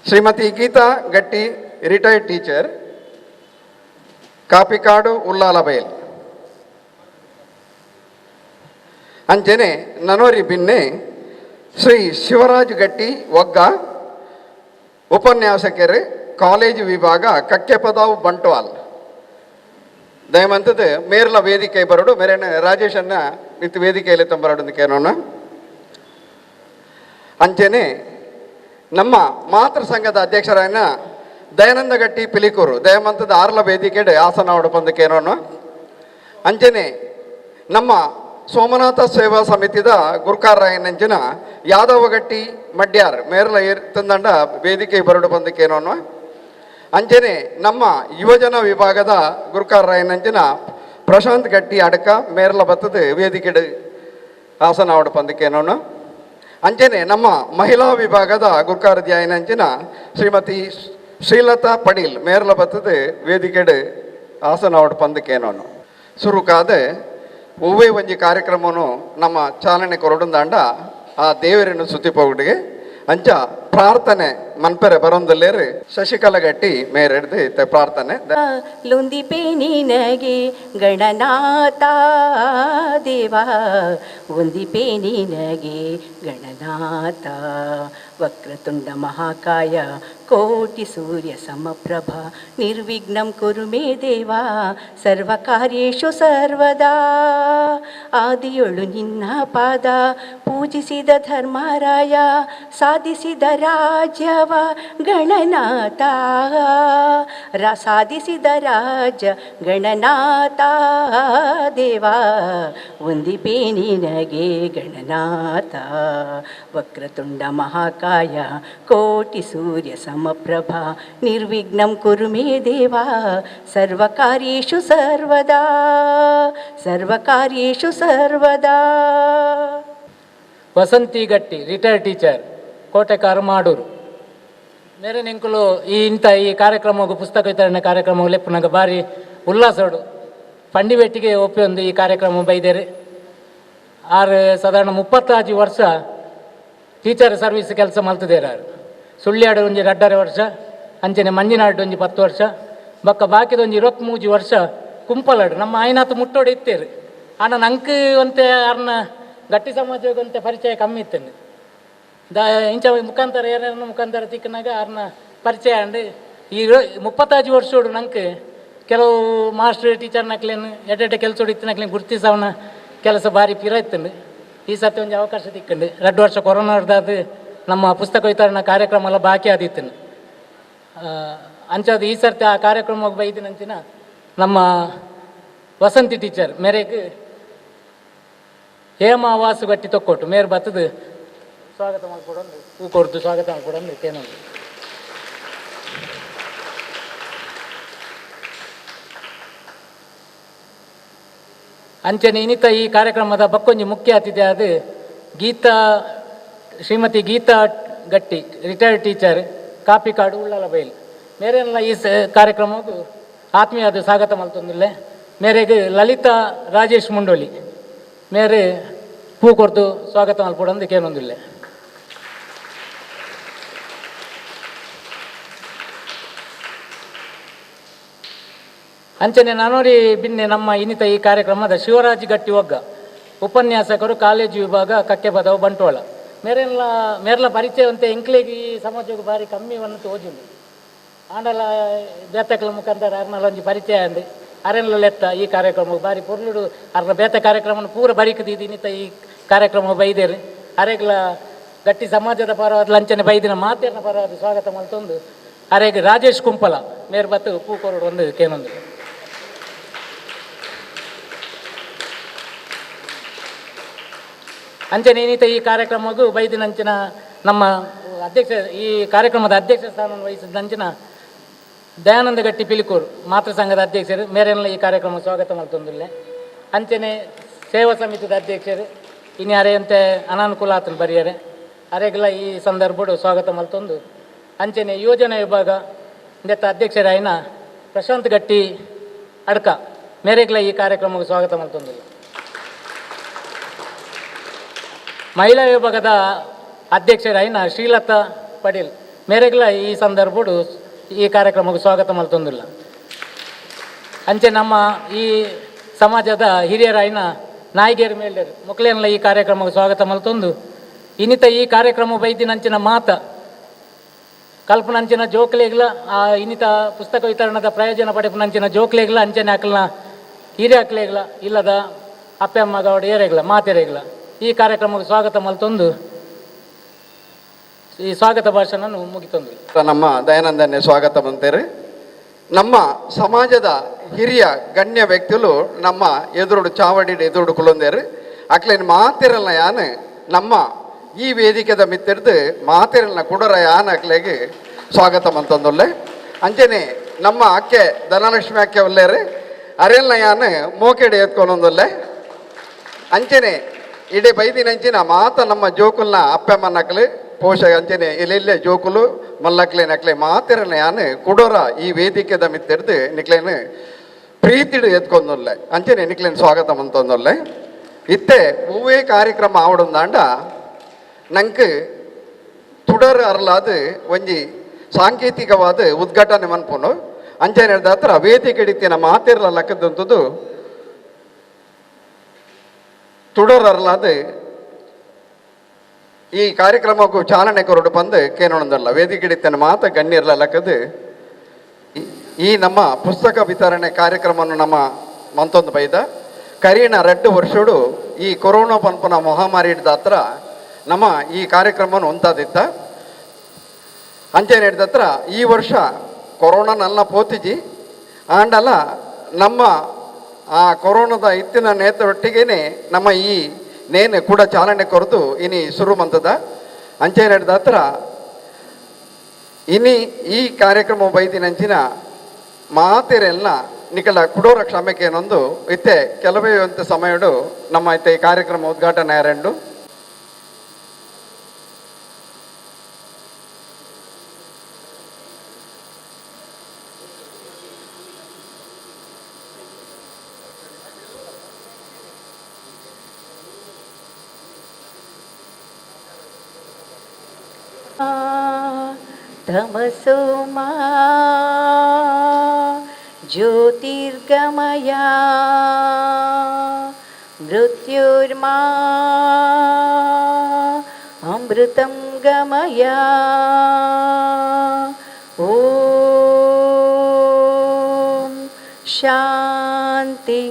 Shrimati Geetha Gatti, retired teacher, Kapikad Ullalabail. ಅಂಚನೆ ನನೋರಿ ಬಿನ್ನೆ ಶ್ರೀ ಶಿವರಾಜ್ ಗಟ್ಟಿ ಒಗ್ಗ, ಉಪನ್ಯಾಸಕರು, ಕಾಲೇಜು ವಿಭಾಗ, ಕಕ್ಕೆಪದಾವು, ಬಂಟ್ವಾಲ್. ದಯಮಂತದ ಮೇರ್ಲ ವೇದಿಕೆ ಬರಡು. ಮೇರೇನ ರಾಜೇಶನ್ನ ಇತ್ತು ವೇದಿಕೆಯಲ್ಲಿ ತಂಬರಡು ಕೇನೋಣ. ಅಂಚನೆ ನಮ್ಮ ಮಾತೃ ಸಂಘದ ಅಧ್ಯಕ್ಷರಾಯನ ದಯಾನಂದ ಗಟ್ಟಿ ಪಿಲಿಕೂರು ದಯಮಂತದ ಆರ್ಲ ವೇದಿಕೆಡೆ ಆಸನ ಉಡಪಂದಕ್ಕೇನೋನು. ಅಂಚನೆ ನಮ್ಮ ಸೋಮನಾಥ ಸೇವಾ ಸಮಿತಿದ ಗುರ್ಕಾರರಾಯನಂಚಿನ ಯಾದವಗಟ್ಟಿ ಮಡ್ಯಾರ್ ಮೇರ್ಲ ತಂದಂಡ ವೇದಿಕೆ ಬರಡು ಬಂದಕ್ಕೇನೋನು. ಅಂಚನೆ ನಮ್ಮ ಯುವಜನ ವಿಭಾಗದ ಗುರ್ಕಾರರಾಯನಂಚಿನ ಪ್ರಶಾಂತ್ ಗಟ್ಟಿ ಅಡಕ ಮೇರ್ಲ ಬತ್ತದ ವೇದಿಕೆ ಆಸನ ಉಡಪಂದಕ್ಕೇನೋನು. ಅಂಚನೆ ನಮ್ಮ ಮಹಿಳಾ ವಿಭಾಗದ ಗುರ್ಕಾರದಿಯಾಯನಂಚಿನ ಶ್ರೀಮತಿ ಶ್ರೀಲತಾ ಪಡೀಲ್ ಮೇರ್ಲ ಬತ್ತದ ವೇದಿಕೆಡ್ ಆಸನ ಪಂದಕ್ಕೇನೋನು. ಸುರುಕಾದ ಒವ್ವೇ ಒಂಜಿ ಕಾರ್ಯಕ್ರಮನು ನಮ್ಮ ಚಾಲನೆ ಕೊರಡುಂದಾಂಡ ಆ ದೇವರನ್ನು ಸುತ್ತಿಪೋಗುಡಿಗೆ ಅಂಚ ಪ್ರಾರ್ಥನೆ ಮನ್ಪೆರೆ ಬರೊಂದಲ್ಲೇರು ಶಶಿಕಲಾ ಗಟ್ಟಿ ಮೇರೆಡ್ದು ಇತ್ತೆ ಪ್ರಾರ್ಥನೆ. ಲುಂದಿಪೆ ನಿನಗೆ ಗಣನಾಥ ದೇವಾ, ಒಂದಿಪೆ ನಿನಗೆ ಗಣನಾಥ. ವಕ್ರತುಂಡ ಮಹಾಕಾಯ ಕೋಟಿ ಸೂರ್ಯ ಸಮಪ್ರಭಾ, ನಿರ್ವಿಘ್ನಂ ಕುರು ಮೇ ದೇವಾ ಸರ್ವಕಾರ್ಯೇಷು ಸರ್ವದಾ. ಆದಿಯೊಳು ನಿನ್ನ ಪಾದ ಪೂಜಿಸಿದ ಧರ್ಮರಾಯ ಸಾಧಿಸಿದ ರಾಜ್ಯವ ಗಣನಾಥ, ಸಾಧಿಸಿದ ರಾಜ್ಯ ಗಣನಾಥ ದೇವಾ, ಒಂದಿಪೇ ನಿನಗೆ ಗಣನಾಥ. ವಕ್ರತುಂಡ ಮಹಾಕಾಯ ಕೋಟಿ ಸೂರ್ಯ ಸಮಪ್ರಭಾ, ನಿರ್ವಿಘ್ನಂ ಕುರು ಮೇ ದೇವಾ ಸರ್ವಕಾರ್ಯೇಷು ಸರ್ವದಾ, ಸರ್ವಕಾರ್ಯೇಷು ಸರ್ವದಾ. ವಸಂತಿ ಗಟ್ಟಿ, ರಿಟೈರ್ಡ್ ಟೀಚರ್, ಕೋಟೆಕಾರು, ಮಾಡೂರು. ಮೇರೆ ನಿಂಕುಲು ಈ ಇಂಥ ಈ ಕಾರ್ಯಕ್ರಮಕ್ಕೆ, ಪುಸ್ತಕ ವಿತರಣೆ ಕಾರ್ಯಕ್ರಮ ಲೆಪ್ಪುನಗ ಬಾರಿ ಉಲ್ಲಾಸೋಡು ಪಂಡಿವೆಟ್ಟಿಗೆ ಒಪ್ಪಿ ಈ ಕಾರ್ಯಕ್ರಮ ಬೈದೇರು. ಆರು ಸಾಧಾರಣ 35 ವರ್ಷ ಟೀಚರ್ ಸರ್ವಿಸ್ ಕೆಲಸ ಮಲ್ತದೇರು. ಆರು ಸುಳ್ಯಾಡು ಒಂಜಿ 2.5 ವರ್ಷ, ಅಂಚನೆ ಮಂಜಿನಾಡು ಒಂಜಿ 10 ವರ್ಷ, ಬೊಕ್ಕ ಬಾಕಿದ ಒಂಜಿ 23 ವರ್ಷ ಕುಂಪಲಾಡು. ನಮ್ಮ ಆಯ್ನಾತ್ ಮುಟ್ಟೋಡು ಇತ್ತೇರು. ಆಂಡ ನಂಕ್ ಒಂತೆ ಅರ್ನ ಗಟ್ಟಿ ಸಮಾಜಕ್ಕೆ ಒಂತೆ ಪರಿಚಯ ಕಮ್ಮಿ ಇತ್ತೇನೆ. The ಇಂಚ ಮುಖಾಂತರ ಏನೇನು ಮುಖಾಂತರ ತಿಕ್ಕನಾಗ ಅರ್ನ ಪರಿಚಯ ಅಂಡ್ ಈ 35 ವರ್ಷೋಡು ನಂಗೆ ಕೆಲವು ಮಾಸ್ಟರ್ ಟೀಚರ್ ನಕ್ಲೇನು ಎಡ್ಡೆಡ್ಡೆ ಕೆಲಸ ಇತ್ತಿನಕ್ಲೇನು ಗುರ್ತಿಸವನ ಕೆಲಸ ಭಾರಿ ಪಿರ ಇತ್ತಂಡು. ಈ ಸತಿ ಒಂಜಿ ಅವಕಾಶ ತಿಕ್ಕಂಡು. 2 ವರ್ಷ ಕೊರೋನಾರ್ದಾದ ನಮ್ಮ ಪುಸ್ತಕ ವಿತರಣಾ ಕಾರ್ಯಕ್ರಮ ಎಲ್ಲ ಬಾಕಿ ಆದಿತ್ತು. ಅಂಚಾದ ಈ ಸರ್ತಿ ಆ ಕಾರ್ಯಕ್ರಮಕ್ಕೆ ಬೈದಿನಂಚಿನ ನಮ್ಮ ವಸಂತಿ ಟೀಚರ್ ಮೇರೆಗೆ ಹೇಮಾ ವಾಸು ಗಟ್ಟಿ ತೊಕ್ಕೊಟ್ಟು ಮೇರ್ ಬತ್ತದು ಸ್ವಾಗತ ಮಾಡ್ಕೊಡೋದು, ಹೂ ಕೊಡ್ದು ಸ್ವಾಗತ ಮಾಡ್ಕೊಡೋದು ಏನೊಂದು. ಅಂಚನೆ ಇನ್ನಿತ ಈ ಕಾರ್ಯಕ್ರಮದ ಬಕ್ಕೊಂಜಿ ಮುಖ್ಯ ಅತಿಥಿ ಅದು ಗೀತಾ, ಶ್ರೀಮತಿ ಗೀತಾ ಗಟ್ಟಿ, ರಿಟೈರ್ಡ್ ಟೀಚರ್, ಕಾಪಿಕಾಡು, ಉಳ್ಳಾಲಬೈಲ್. ಮೇರೆಲ್ಲ ಈ ಕಾರ್ಯಕ್ರಮಕ್ಕೂ ಆತ್ಮೀಯದ ಸ್ವಾಗತ ಮಲ್ತೊಂದುಲ್ಲೆ. ಮೇರೆಗೆ ಲಲಿತಾ ರಾಜೇಶ್ ಮುಂಡೋಲಿ ಮೇರೆ ಪೂ ಕೊರ್ದು ಸ್ವಾಗತ ಮಲ್ಪೊಡಂದು ಕೇನೊಂದುಲ್ಲೆ. ಅಂಚನೆ ನಾನೋರಿ ಬಿನ್ನೆ ನಮ್ಮ ಇನ್ನಿತ ಈ ಕಾರ್ಯಕ್ರಮದ ಶಿವರಾಜ್ ಗಟ್ಟಿ ಒಗ್ಗ, ಉಪನ್ಯಾಸಕರು, ಕಾಲೇಜು ವಿಭಾಗ, ಕಕ್ಕೆಪದವು, ಬಂಟ್ವಾಳ. ಮೇರೆಲ್ಲ ಮೇರ್ಲ ಪರಿಚಯ ಅಂತೆ ಎಂಕ್ಲೆಗ್ ಈ ಸಮಾಜಕ್ಕೆ ಭಾರಿ ಕಮ್ಮಿ ಒಂದು ತೋಜುಂಡು. ಆಂಡಲ ಬೇತಕಲ ಮುಖಾಂತರ ಅರ್ನಲ ಒಂಜಿ ಪರಿಚಯ ಅಂದು ಅರೆನ್ಲ ಲೆತ್ತ ಈ ಕಾರ್ಯಕ್ರಮ ಭಾರಿ ಪೊರ್ಲುಡು. ಅರ್ನ ಬೇತ ಕಾರ್ಯಕ್ರಮನ ಪೂರ ಬರಿಕದಿದ್ದು ಇನ್ನಿತ ಈ ಕಾರ್ಯಕ್ರಮ ಬೈದೇರು. ಅರೆಗ್ಲ ಗಟ್ಟಿ ಸಮಾಜದ ಪರವಾದ ಲಂಚನೆ ಬೈದಿನ ಮಾತೇರ್ನ ಪರವಾದ ಸ್ವಾಗತ ಮಲ್ತೊಂದು ಅರೆಗ್ ರಾಜೇಶ್ ಕುಂಪಲ ಮೇರ್ ಬತ್ತು ಪೂ ಕೊರಡು ಒಂದು ಕೇನೊಂದು. ಅಂಚನೆ ಇನ್ನಿತ ಈ ಕಾರ್ಯಕ್ರಮಕ್ಕೂ ಬೈದಿನಂಚಿನ ನಮ್ಮ ಅಧ್ಯಕ್ಷ ಈ ಕಾರ್ಯಕ್ರಮದ ಅಧ್ಯಕ್ಷ ಸ್ಥಾನವನ್ನು ವಹಿಸಿದಂಚಿನ ದಯಾನಂದ ಗಟ್ಟಿ ಪಿಲಿಕೂರು ಮಾತೃ ಸಂಘದ ಅಧ್ಯಕ್ಷರು ಮೇರೆಲ್ಲ ಈ ಕಾರ್ಯಕ್ರಮ ಸ್ವಾಗತ ಮಲ್ತೊಂದುಲ್ಲೆ. ಅಂಚನೆ ಸೇವಾ ಸಮಿತಿದ ಅಧ್ಯಕ್ಷರು ಇನ್ಯಾರೆಯಂತೆ ಅನಾನುಕೂಲ ಆತನ ಬರಿಯರೆ ಅರೆಗೆಲ್ಲ ಈ ಸಂದರ್ಭಡು ಸ್ವಾಗತ ಮಲ್ತೊಂದು. ಅಂಚನೆ ಯೋಜನಾ ವಿಭಾಗ ಇಂದೆತ್ತ ಅಧ್ಯಕ್ಷರಾಯಿನ ಪ್ರಶಾಂತ್ ಗಟ್ಟಿ ಅಡ್ಕ ಮೇರೆಗ್ಲ ಈ ಕಾರ್ಯಕ್ರಮಕ್ಕೆ ಸ್ವಾಗತ ಮಲ್ತೊಂದುಲ್ಲ. ಮಹಿಳಾ ವಿಭಾಗದ ಅಧ್ಯಕ್ಷರಾಯಿನ ಶ್ರೀಲತಾ ಪಟೇಲ್ ಮೇರೆಗ್ಲ ಈ ಸಂದರ್ಭಡು ಈ ಕಾರ್ಯಕ್ರಮಕ್ಕೆ ಸ್ವಾಗತ ಮಲ್ತೊಂದುಲ್ಲ. ಅಂಚೆ ನಮ್ಮ ಈ ಸಮಾಜದ ಹಿರಿಯರಾಯಿನ ನಾಯಿಗೇರು ಮೇಲ್ಡರು ಮೊಕ್ಲೇನ್ಲ ಈ ಕಾರ್ಯಕ್ರಮಕ್ಕೆ ಸ್ವಾಗತ ಮಲ್ತೊಂದು. ಇನ್ನಿತ ಈ ಕಾರ್ಯಕ್ರಮ ಬೈದಿನಂಚಿನ ಮಾತ ಕಲ್ಪನಂಚಿನ ಜೋಕ್ಲೆಗ್ಲ ಆ ಇನ್ನಿತ ಪುಸ್ತಕ ವಿತರಣದ ಪ್ರಯೋಜನ ಪಡೆಪುನಂಚಿನ ಜೋಕ್ಲೆಗ್ಲ ಅಂಚನೆ ಅಕ್ಲನ ಹಿರಿಯಕ್ಲೆಗ್ಲ ಇಲ್ಲದ ಅಪ್ಪೆ ಅಮ್ಮ ಗೌಡ ಏರೆಗ್ಲ ಮಾತೆರೆಗ್ಲ ಈ ಕಾರ್ಯಕ್ರಮಕ್ಕೆ ಸ್ವಾಗತ ಮಲ್ತೊಂದು ಈ ಸ್ವಾಗತ ಭಾಷಣವನ್ನು ಮುಗಿತೊಂದು. ನಮ್ಮ ದಯಾನಂದನೆ ಸ್ವಾಗತ ಬಂತೇರಿ. ನಮ್ಮ ಸಮಾಜದ ಹಿರಿಯ ಗಣ್ಯ ವ್ಯಕ್ತಿಗಳು ನಮ್ಮ ಎದುರುಡು ಚಾವಡಿ ಎದುರುಡು ಕುಲೊಂದೇರು ಅಕ್ಲೇನ್ ಮಾತಿರಲ್ಲ ಯಾನ್ ನಮ್ಮ ಈ ವೇದಿಕೆದ ಮಿತ್ತಿಡ್ದು ಮಾತಿರಲ್ನ ಕುಡರ ಯಾನ್ ಅಕ್ಲೆಗೆ ಸ್ವಾಗತ ಮಂತಂದುಲ್ಲೆ. ಅಂಚನೆ ನಮ್ಮ ಅಕ್ಕೆ ಧನಲಕ್ಷ್ಮಿ ಅಕ್ಕೆ ಒಲ್ಲೇರು ಅರೆಲ್ನ ಯಾನ್ ಮೋಕೆಡೆ ಎತ್ಕೊಂಡೊಂದುಲ್ಲೆ. ಅಂಚನೆ ಇಡೀ ಬೈದಿನಂಚಿನ ಮಾತ ನಮ್ಮ ಜೋಕುಲ್ನ ಅಪ್ಪಮ್ಮನಕ್ಲು ಪೋಷಕ ಅಂಚನೆ ಎಲ್ಲೆಲ್ಲೆ ಜೋಕುಲು ಮಲ್ಲಕ್ಲೆ ನಕ್ಲೆ ಮಾತಿರನ ಯಾನ್ ಕುಡೋರ ಈ ವೇದಿಕೆದ ಮಿತ್ತಿಡ್ದು ನಿಕ್ಲೇನು ಪ್ರೀತಿಡು ಎತ್ಕೊಂದುಲ್ಲೆ. ಅಂಚನೆ ನಿಕ್ಲೇನು ಸ್ವಾಗತ ಮಂತೊಂದುಲ್ಲೆ. ಇತ್ತೆ ಹೂವೇ ಕಾರ್ಯಕ್ರಮ ಆವಡುಂದಾಂಡ ನಂಗೆ ತುಡರ್ ಅರ್ಲಾದು ಒಂಜಿ ಸಾಂಕೇತಿಕವಾದ ಉದ್ಘಾಟನೆ ಮನ್ಪುನು. ಅಂಚನೆ ಹತ್ರ ವೇದಿಕೆ ಹಿಡಿತಿನ ಮಾತಿರ್ಲ ಲಕ್ಕದಂತದ್ದು ತುಡರ್ ಅರ್ಲಾದು ಈ ಕಾರ್ಯಕ್ರಮಕ್ಕೂ ಚಾಲನೆ ಕೊರಡು ಬಂದು ಕೇನೊಂದಲ್ಲ ವೇದಿಕೆ ಹಿಡಿತನ ಮಾತ ಗಣ್ಯರ್ಲ ಲಕ್ಕದು ಈ ನಮ್ಮ ಪುಸ್ತಕ ವಿತರಣೆ ಕಾರ್ಯಕ್ರಮವನ್ನು ನಮ್ಮ ಮಂತೊಂದು ಬೈದ ಕರೀಣ 2 ವರ್ಷಡು ಈ ಕೊರೋನಾ ಪನ್ಪುನ ಮಹಾಮಾರಿ ಹಿಡ್ದ ಹತ್ರ ನಮ್ಮ ಈ ಕಾರ್ಯಕ್ರಮವನ್ನು ಉಂತಾದಿತ್ತ. ಅಂಚನೆ ಹಿಡ್ದತ್ರ ಈ ವರ್ಷ ಕೊರೋನಾ ನಲ್ಲ ಪೋತಿಜಿ ಆಂಡಲ ನಮ್ಮ ಆ ಕೊರೋನಾದ ಇತ್ತಿನ ನೇತರೊಟ್ಟಿಗೇನೆ ನಮ್ಮ ಈ ನೇನು ಕೂಡ ಚಾಲನೆ ಕೊರದು ಇನಿ ಶುರು ಮಂತದ. ಅಂಚನೆ ಹಿಡ್ದ ಹತ್ರ ಇನಿ ಈ ಕಾರ್ಯಕ್ರಮ ಬೈದಿನಂಚಿನ ಮಾತೆರೆಲ್ಲ ನಿಕಲ ಕುಡೋರ ಕ್ಷಮೆಕೇನೊಂದು ಇತ್ತೆ ಕೆಲವೇ ಒಂದು ಸಮಯಡು ನಮ್ಮ ಇತ್ತೆ ಈ ಕಾರ್ಯಕ್ರಮ ಉದ್ಘಾಟನೆ ಎರಡು. ತಮಸೋ ಮಾ ಜ್ಯೋತಿರ್ಗಮಯ ಮೃತ್ಯುರ್ಮಾ ಅಮೃತಂ ಗಮಯ. ಓಂ ಶಾಂತಿ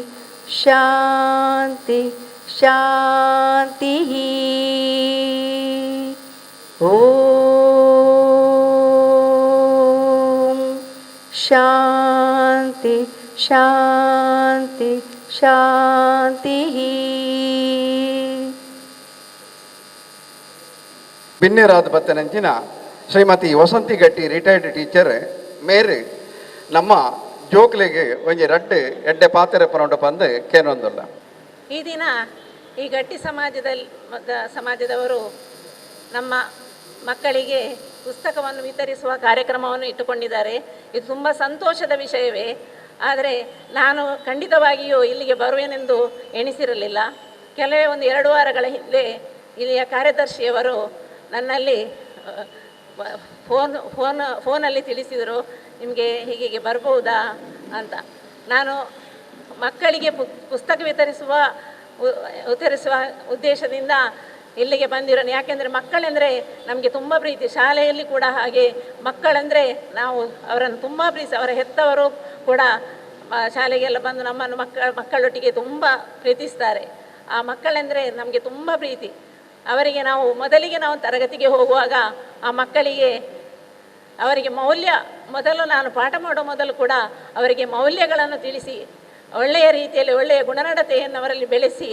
ಶಾಂತಿ ಶಾಂತಿ. ಓಂ ಶಾಂತಿ ಶಾಂತಿ ಶಾಂತಿ. ಬಿನ್ನೆರಾದ ಬತ್ತನಂಚಿನ ಶ್ರೀಮತಿ ವಸಂತಿ ಗಟ್ಟಿ ರಿಟೈರ್ಡ್ ಟೀಚರ್ ಮೇರು ನಮ್ಮ ಜೋಕ್ಲೆಗೆ ಒಂಜಿ ರಡ್ಡು ಎಡ್ಡೆ ಪಾತ್ರೆ ಪನೊಂಡು ಬಂದು ಕೇನೊಂದುಲ್ಲ. ಈ ದಿನ ಈ ಗಟ್ಟಿ ಸಮಾಜದಲ್ಲಿ ಸಮಾಜದವರು ನಮ್ಮ ಮಕ್ಕಳಿಗೆ ಪುಸ್ತಕವನ್ನು ವಿತರಿಸುವ ಕಾರ್ಯಕ್ರಮವನ್ನು ಇಟ್ಟುಕೊಂಡಿದ್ದಾರೆ. ಇದು ತುಂಬ ಸಂತೋಷದ ವಿಷಯವೇ. ಆದರೆ ನಾನು ಖಂಡಿತವಾಗಿಯೂ ಇಲ್ಲಿಗೆ ಬರುವೆನೆಂದು ಎಣಿಸಿರಲಿಲ್ಲ. ಕೆಲವೇ ಒಂದು 2 ವಾರಗಳ ಹಿಂದೆ ಇಲ್ಲಿಯ ಕಾರ್ಯದರ್ಶಿಯವರು ನನ್ನಲ್ಲಿ ಫೋನಲ್ಲಿ ತಿಳಿಸಿದರು, ನಿಮಗೆ ಹೀಗೆ ಬರ್ಬೋದಾ ಅಂತ. ನಾನು ಮಕ್ಕಳಿಗೆ ಪುಸ್ತಕ ವಿತರಿಸುವ ಉದ್ದೇಶದಿಂದ ಇಲ್ಲಿಗೆ ಬಂದಿರೋನು. ಯಾಕೆಂದರೆ ಮಕ್ಕಳೆಂದರೆ ನಮಗೆ ತುಂಬ ಪ್ರೀತಿ. ಶಾಲೆಯಲ್ಲಿ ಕೂಡ ಹಾಗೆ ಮಕ್ಕಳೆಂದರೆ ನಾವು ಅವರನ್ನು ತುಂಬ ಪ್ರೀತಿ. ಅವರ ಹೆತ್ತವರು ಕೂಡ ಶಾಲೆಗೆಲ್ಲ ಬಂದು ನಮ್ಮನ್ನು ಮಕ್ಕಳೊಟ್ಟಿಗೆ ತುಂಬ ಪ್ರೀತಿಸ್ತಾರೆ. ಆ ಮಕ್ಕಳೆಂದರೆ ನಮಗೆ ತುಂಬ ಪ್ರೀತಿ. ಅವರಿಗೆ ನಾವು ಮೊದಲಿಗೆ ನಾವು ತರಗತಿಗೆ ಹೋಗುವಾಗ ಆ ಮಕ್ಕಳಿಗೆ ಅವರಿಗೆ ಮೌಲ್ಯ ಮೊದಲು ನಾನು ಪಾಠ ಮಾಡೋ ಮೊದಲು ಕೂಡ ಅವರಿಗೆ ಮೌಲ್ಯಗಳನ್ನು ತಿಳಿಸಿ ಒಳ್ಳೆಯ ರೀತಿಯಲ್ಲಿ ಒಳ್ಳೆಯ ಗುಣನಡತೆಯನ್ನು ಅವರಲ್ಲಿ ಬೆಳೆಸಿ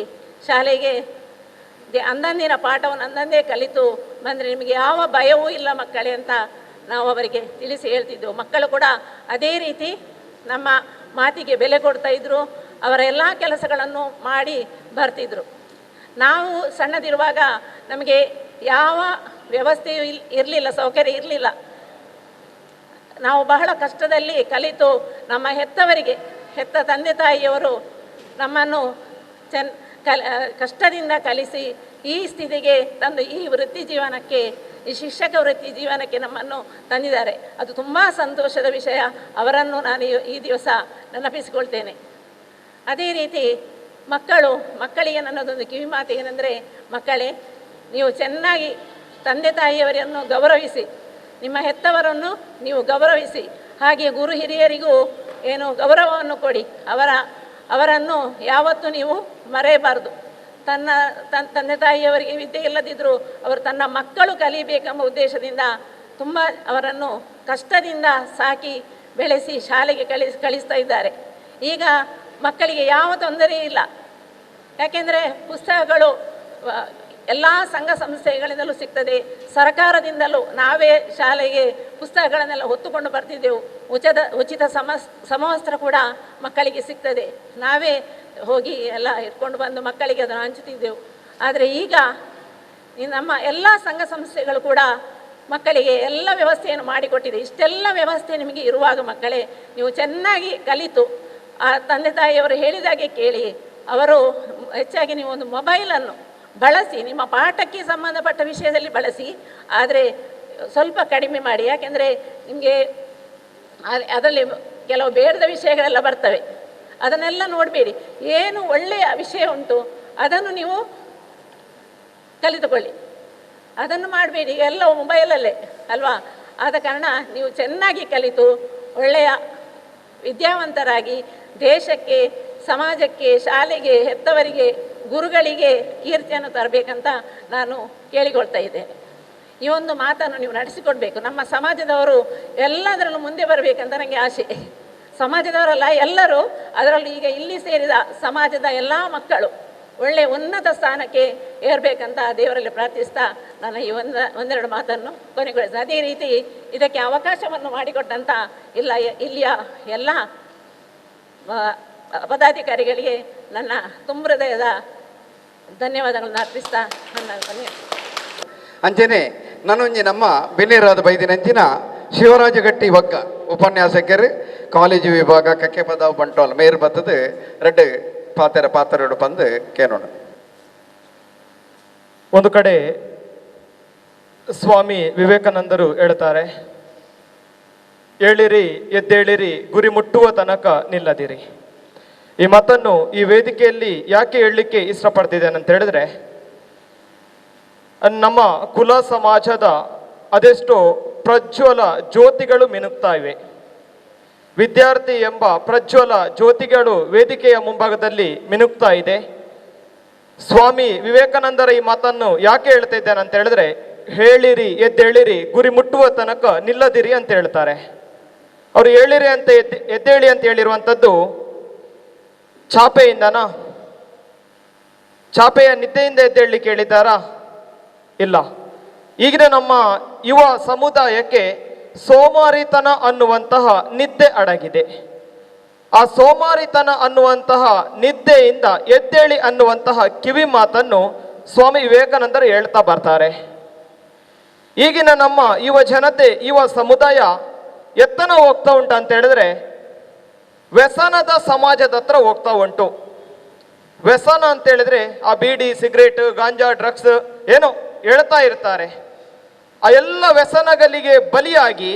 ಶಾಲೆಗೆ ಅಂದಂದಿನ ಪಾಠವನ್ನು ಅಂದಂದೇ ಕಲಿತು ಬಂದರೆ ನಿಮಗೆ ಯಾವ ಭಯವೂ ಇಲ್ಲ ಮಕ್ಕಳೇ ಅಂತ ನಾವು ಅವರಿಗೆ ತಿಳಿಸಿ ಹೇಳ್ತಿದ್ದೆವು. ಮಕ್ಕಳು ಕೂಡ ಅದೇ ರೀತಿ ನಮ್ಮ ಮಾತಿಗೆ ಬೆಲೆ ಕೊಡ್ತಾಯಿದ್ರು, ಅವರ ಎಲ್ಲ ಕೆಲಸಗಳನ್ನು ಮಾಡಿ ಬರ್ತಿದ್ರು. ನಾವು ಸಣ್ಣದಿರುವಾಗ ನಮಗೆ ಯಾವ ವ್ಯವಸ್ಥೆಯೂ ಇರಲಿಲ್ಲ, ಸೌಕರ್ಯ ಇರಲಿಲ್ಲ. ನಾವು ಬಹಳ ಕಷ್ಟದಲ್ಲಿ ಕಲಿತು ನಮ್ಮ ಹೆತ್ತವರಿಗೆ, ಹೆತ್ತ ತಂದೆ ತಾಯಿಯವರು ನಮ್ಮನ್ನು ಕಷ್ಟದಿಂದ ಕಲಿಸಿ ಈ ಸ್ಥಿತಿಗೆ ತಂದು ಈ ವೃತ್ತಿ ಜೀವನಕ್ಕೆ, ಈ ಶಿಕ್ಷಕ ವೃತ್ತಿ ಜೀವನಕ್ಕೆ ನಮ್ಮನ್ನು ತಂದಿದ್ದಾರೆ. ಅದು ತುಂಬ ಸಂತೋಷದ ವಿಷಯ. ಅವರನ್ನು ನಾನು ಈ ದಿವಸ ನೆನಪಿಸಿಕೊಳ್ತೇನೆ. ಅದೇ ರೀತಿ ಮಕ್ಕಳಿಗೆ ನನ್ನದೊಂದು ಕಿವಿ ಮಾತು ಏನಂದರೆ, ಮಕ್ಕಳೇ, ನೀವು ಚೆನ್ನಾಗಿ ತಂದೆ ತಾಯಿಯವರನ್ನು ಗೌರವಿಸಿ, ನಿಮ್ಮ ಹೆತ್ತವರನ್ನು ನೀವು ಗೌರವಿಸಿ, ಹಾಗೆ ಗುರು ಹಿರಿಯರಿಗೂ ಏನು ಗೌರವವನ್ನು ಕೊಡಿ. ಅವರನ್ನು ಯಾವತ್ತೂ ನೀವು ಮರೆಯಬಾರದು. ತನ್ನ ತಂದೆ ತಾಯಿಯವರಿಗೆ ವಿದ್ಯೆ ಇಲ್ಲದಿದ್ದರೂ ಅವರು ತನ್ನ ಮಕ್ಕಳು ಕಲಿಬೇಕೆಂಬ ಉದ್ದೇಶದಿಂದ ತುಂಬ ಅವರನ್ನು ಕಷ್ಟದಿಂದ ಸಾಕಿ ಬೆಳೆಸಿ ಶಾಲೆಗೆ ಕಳಿಸ್ತಾ ಇದ್ದಾರೆ. ಈಗ ಮಕ್ಕಳಿಗೆ ಯಾವ ತೊಂದರೆ ಇಲ್ಲ. ಯಾಕೆಂದರೆ ಪುಸ್ತಕಗಳು ಎಲ್ಲ ಸಂಘ ಸಂಸ್ಥೆಗಳಿಂದಲೂ ಸಿಗ್ತದೆ, ಸರ್ಕಾರದಿಂದಲೂ ನಾವೇ ಶಾಲೆಗೆ ಪುಸ್ತಕಗಳನ್ನೆಲ್ಲ ಹೊತ್ತುಕೊಂಡು ಬರ್ತಿದ್ದೆವು. ಉಚಿತ ಸಮವಸ್ತ್ರ ಕೂಡ ಮಕ್ಕಳಿಗೆ ಸಿಗ್ತದೆ. ನಾವೇ ಹೋಗಿ ಎಲ್ಲ ಇಟ್ಕೊಂಡು ಬಂದು ಮಕ್ಕಳಿಗೆ ಅದನ್ನು ಹಂಚುತ್ತಿದ್ದೆವು. ಆದರೆ ಈಗ ನಮ್ಮ ಎಲ್ಲ ಸಂಘ ಸಂಸ್ಥೆಗಳು ಕೂಡ ಮಕ್ಕಳಿಗೆ ಎಲ್ಲ ವ್ಯವಸ್ಥೆಯನ್ನು ಮಾಡಿಕೊಟ್ಟಿದೆ. ಇಷ್ಟೆಲ್ಲ ವ್ಯವಸ್ಥೆ ನಿಮಗೆ ಇರುವಾಗ ಮಕ್ಕಳೇ, ನೀವು ಚೆನ್ನಾಗಿ ಕಲಿತು ಆ ತಂದೆ ತಾಯಿಯವರು ಹೇಳಿದಾಗೆ ಕೇಳಿ, ಅವರು ಹೆಚ್ಚಾಗಿ ನೀವು ಒಂದು ಮೊಬೈಲನ್ನು ಬಳಸಿ, ನಿಮ್ಮ ಪಾಠಕ್ಕೆ ಸಂಬಂಧಪಟ್ಟ ವಿಷಯದಲ್ಲಿ ಬಳಸಿ, ಆದರೆ ಸ್ವಲ್ಪ ಕಡಿಮೆ ಮಾಡಿ. ಯಾಕೆಂದರೆ ನಿಮಗೆ ಅದರಲ್ಲಿ ಕೆಲವು ಬೇಡದ ವಿಷಯಗಳೆಲ್ಲ ಬರ್ತವೆ, ಅದನ್ನೆಲ್ಲ ನೋಡಬೇಡಿ. ಏನು ಒಳ್ಳೆಯ ವಿಷಯ ಉಂಟು ಅದನ್ನು ನೀವು ಕಲಿತುಕೊಳ್ಳಿ, ಅದನ್ನು ಮಾಡಬೇಡಿ. ಎಲ್ಲ ಮೊಬೈಲಲ್ಲೇ ಅಲ್ವಾ? ಆದ ಕಾರಣ ನೀವು ಚೆನ್ನಾಗಿ ಕಲಿತು ಒಳ್ಳೆಯ ವಿದ್ಯಾವಂತರಾಗಿ ದೇಶಕ್ಕೆ, ಸಮಾಜಕ್ಕೆ, ಶಾಲೆಗೆ, ಹೆತ್ತವರಿಗೆ, ಗುರುಗಳಿಗೆ ಕೀರ್ತಿಯನ್ನು ತರಬೇಕಂತ ನಾನು ಕೇಳಿಕೊಳ್ತಾ ಇದ್ದೇನೆ. ಈ ಒಂದು ಮಾತನ್ನು ನೀವು ನಡೆಸಿಕೊಡ್ಬೇಕು. ನಮ್ಮ ಸಮಾಜದವರು ಎಲ್ಲದರಲ್ಲೂ ಮುಂದೆ ಬರಬೇಕಂತ ನನಗೆ ಆಸೆ. ಸಮಾಜದವರಲ್ಲ, ಎಲ್ಲರೂ, ಅದರಲ್ಲೂ ಈಗ ಇಲ್ಲಿ ಸೇರಿದ ಸಮಾಜದ ಎಲ್ಲ ಮಕ್ಕಳು ಒಳ್ಳೆಯ ಉನ್ನತ ಸ್ಥಾನಕ್ಕೆ ಏರಬೇಕಂತ ದೇವರಲ್ಲಿ ಪ್ರಾರ್ಥಿಸ್ತಾ ನಾನು ಈ ಒಂದೆರಡು ಮಾತನ್ನು ಕೊನೆಗೊಳಿಸ್ತೇನೆ. ಅದೇ ರೀತಿ ಇದಕ್ಕೆ ಅವಕಾಶವನ್ನು ಮಾಡಿಕೊಟ್ಟಂಥ ಇಲ್ಲಿಯ ಎಲ್ಲ ಪದಾಧಿಕಾರಿಗಳಿಗೆ ನನ್ನ ತುಂಬ ಹೃದಯದ ಧನ್ಯವಾದಗಳನ್ನು ಅರ್ಪಿಸ್ತಾ ನನ್ನ ಕೊನೆ. ಅಂಚನೆ ನಾನೊಂಜಿ ನಮ್ಮ ಬಿನ್ನಿರಾದ ಬೈದಿನಂಚಿನ ಶಿವರಾಜಗಟ್ಟಿ ವಗ್ಗ ಉಪನ್ಯಾಸಕರು, ಕಾಲೇಜು ವಿಭಾಗ ಕಕ್ಕೆಪದಾವ್ ಬಂಟ್ವಾಲ್ ಮೇರ್ ಬತ್ತದು ರೆಡ್ ಪಾತೆರ ಪಾತ್ರೆಡು ಬಂದು ಕೇನೋಣ. ಒಂದು ಕಡೆ ಸ್ವಾಮಿ ವಿವೇಕಾನಂದರು ಹೇಳ್ತಾರೆ, ಏಳಿರಿ ಎದ್ದೇಳಿರಿ, ಗುರಿ ಮುಟ್ಟುವ ತನಕ ನಿಲ್ಲದಿರಿ. ಈ ಮಾತನ್ನು ಈ ವೇದಿಕೆಯಲ್ಲಿ ಯಾಕೆ ಹೇಳಲಿಕ್ಕೆ ಇಷ್ಟಪಡ್ತಿದ್ದೇನೆ ಅಂತ ಹೇಳಿದ್ರೆ, ನಮ್ಮ ಕುಲ ಸಮಾಜದ ಅದೆಷ್ಟೋ ಪ್ರಜ್ವಲ ಜ್ಯೋತಿಗಳು ಮಿನುಗ್ತಾ ಇವೆ. ವಿದ್ಯಾರ್ಥಿ ಎಂಬ ಪ್ರಜ್ವಲ ಜ್ಯೋತಿಗಳು ವೇದಿಕೆಯ ಮುಂಭಾಗದಲ್ಲಿ ಮಿನುಗ್ತಾ ಇದೆ. ಸ್ವಾಮಿ ವಿವೇಕಾನಂದರ ಈ ಮಾತನ್ನು ಯಾಕೆ ಹೇಳ್ತಾ ಇದ್ದೇನೆ ಅಂತ ಹೇಳಿದ್ರೆ, ಹೇಳಿರಿ ಎದ್ದೇಳಿರಿ, ಗುರಿ ಮುಟ್ಟುವ ತನಕ ನಿಲ್ಲದಿರಿ ಅಂತ ಹೇಳ್ತಾರೆ. ಅವರು ಹೇಳಿರಿ ಅಂತ ಎದ್ದೇಳಿ ಅಂತ ಹೇಳಿರುವಂಥದ್ದು ಚಾಪೆಯಿಂದನಾ? ಚಾಪೆಯ ನಿದ್ದೆಯಿಂದ ಎದ್ದೇಳಲಿಕ್ಕೆ ಹೇಳಿದ್ದಾರಾ? ಇಲ್ಲ. ಈಗಿನ ನಮ್ಮ ಯುವ ಸಮುದಾಯಕ್ಕೆ ಸೋಮಾರಿತನ ಅನ್ನುವಂತಹ ನಿದ್ದೆ ಅಡಗಿದೆ. ಆ ಸೋಮಾರಿತನ ಅನ್ನುವಂತಹ ನಿದ್ದೆಯಿಂದ ಎದ್ದೇಳಿ ಅನ್ನುವಂತಹ ಕಿವಿ ಮಾತನ್ನು ಸ್ವಾಮಿ ವಿವೇಕಾನಂದರು ಹೇಳ್ತಾ ಬರ್ತಾರೆ. ಈಗಿನ ನಮ್ಮ ಯುವ ಜನತೆ, ಯುವ ಸಮುದಾಯ ಎತ್ತನ ಹೋಗ್ತಾ ಉಂಟು ಅಂತ ಹೇಳಿದ್ರೆ, ವ್ಯಸನದ ಸಮಾಜದ ಹತ್ರ ಹೋಗ್ತಾ ಉಂಟು. ವ್ಯಸನ ಅಂತ ಹೇಳಿದ್ರೆ ಆ ಬೀಡಿ, ಸಿಗರೇಟ್, ಗಾಂಜಾ, ಡ್ರಗ್ಸ್ ಏನೋ ಹೇಳ್ತಾ ಇರ್ತಾರೆ. ಆ ಎಲ್ಲ ವ್ಯಸನಗಳಿಗೆ ಬಲಿಯಾಗಿ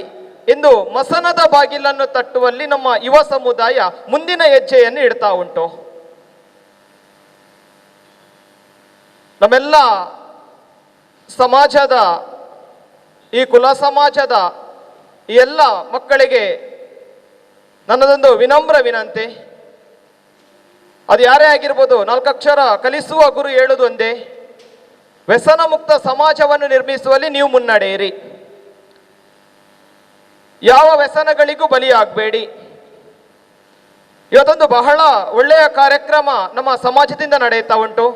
ಇಂದು ಮಸನದ ಬಾಗಿಲನ್ನು ತಟ್ಟುವಲ್ಲಿ ನಮ್ಮ ಯುವ ಸಮುದಾಯ ಮುಂದಿನ ಹೆಜ್ಜೆಯನ್ನು ಇಡ್ತಾ ಉಂಟು. ನಮ್ಮೆಲ್ಲ ಸಮಾಜದ, ಈ ಕುಲ ಸಮಾಜದ ಈ ಎಲ್ಲ ಮಕ್ಕಳಿಗೆ ನನ್ನದೊಂದು ವಿನಮ್ರ ವಿನಂತಿ. ಅದು ಯಾರೇ ಆಗಿರ್ಬೋದು, ನಾಲ್ಕಕ್ಷರ ಕಲಿಸುವ ಗುರು ಹೇಳುವುದು ಒಂದೇ, ವ್ಯಸನ ಮುಕ್ತ ಸಮಾಜವನ್ನು ನಿರ್ಮಿಸುವಲ್ಲಿ ನೀವು ಮುನ್ನಡೆಯಿರಿ. ಯಾವ ವ್ಯಸನಗಳಿಗೂ ಬಲಿಯಾಗಬೇಡಿ. ಇವತ್ತೊಂದು ಬಹಳ ಒಳ್ಳೆಯ ಕಾರ್ಯಕ್ರಮ ನಮ್ಮ ಸಮಾಜದಿಂದ ನಡೆಯುತ್ತಾ ಉಂಟು.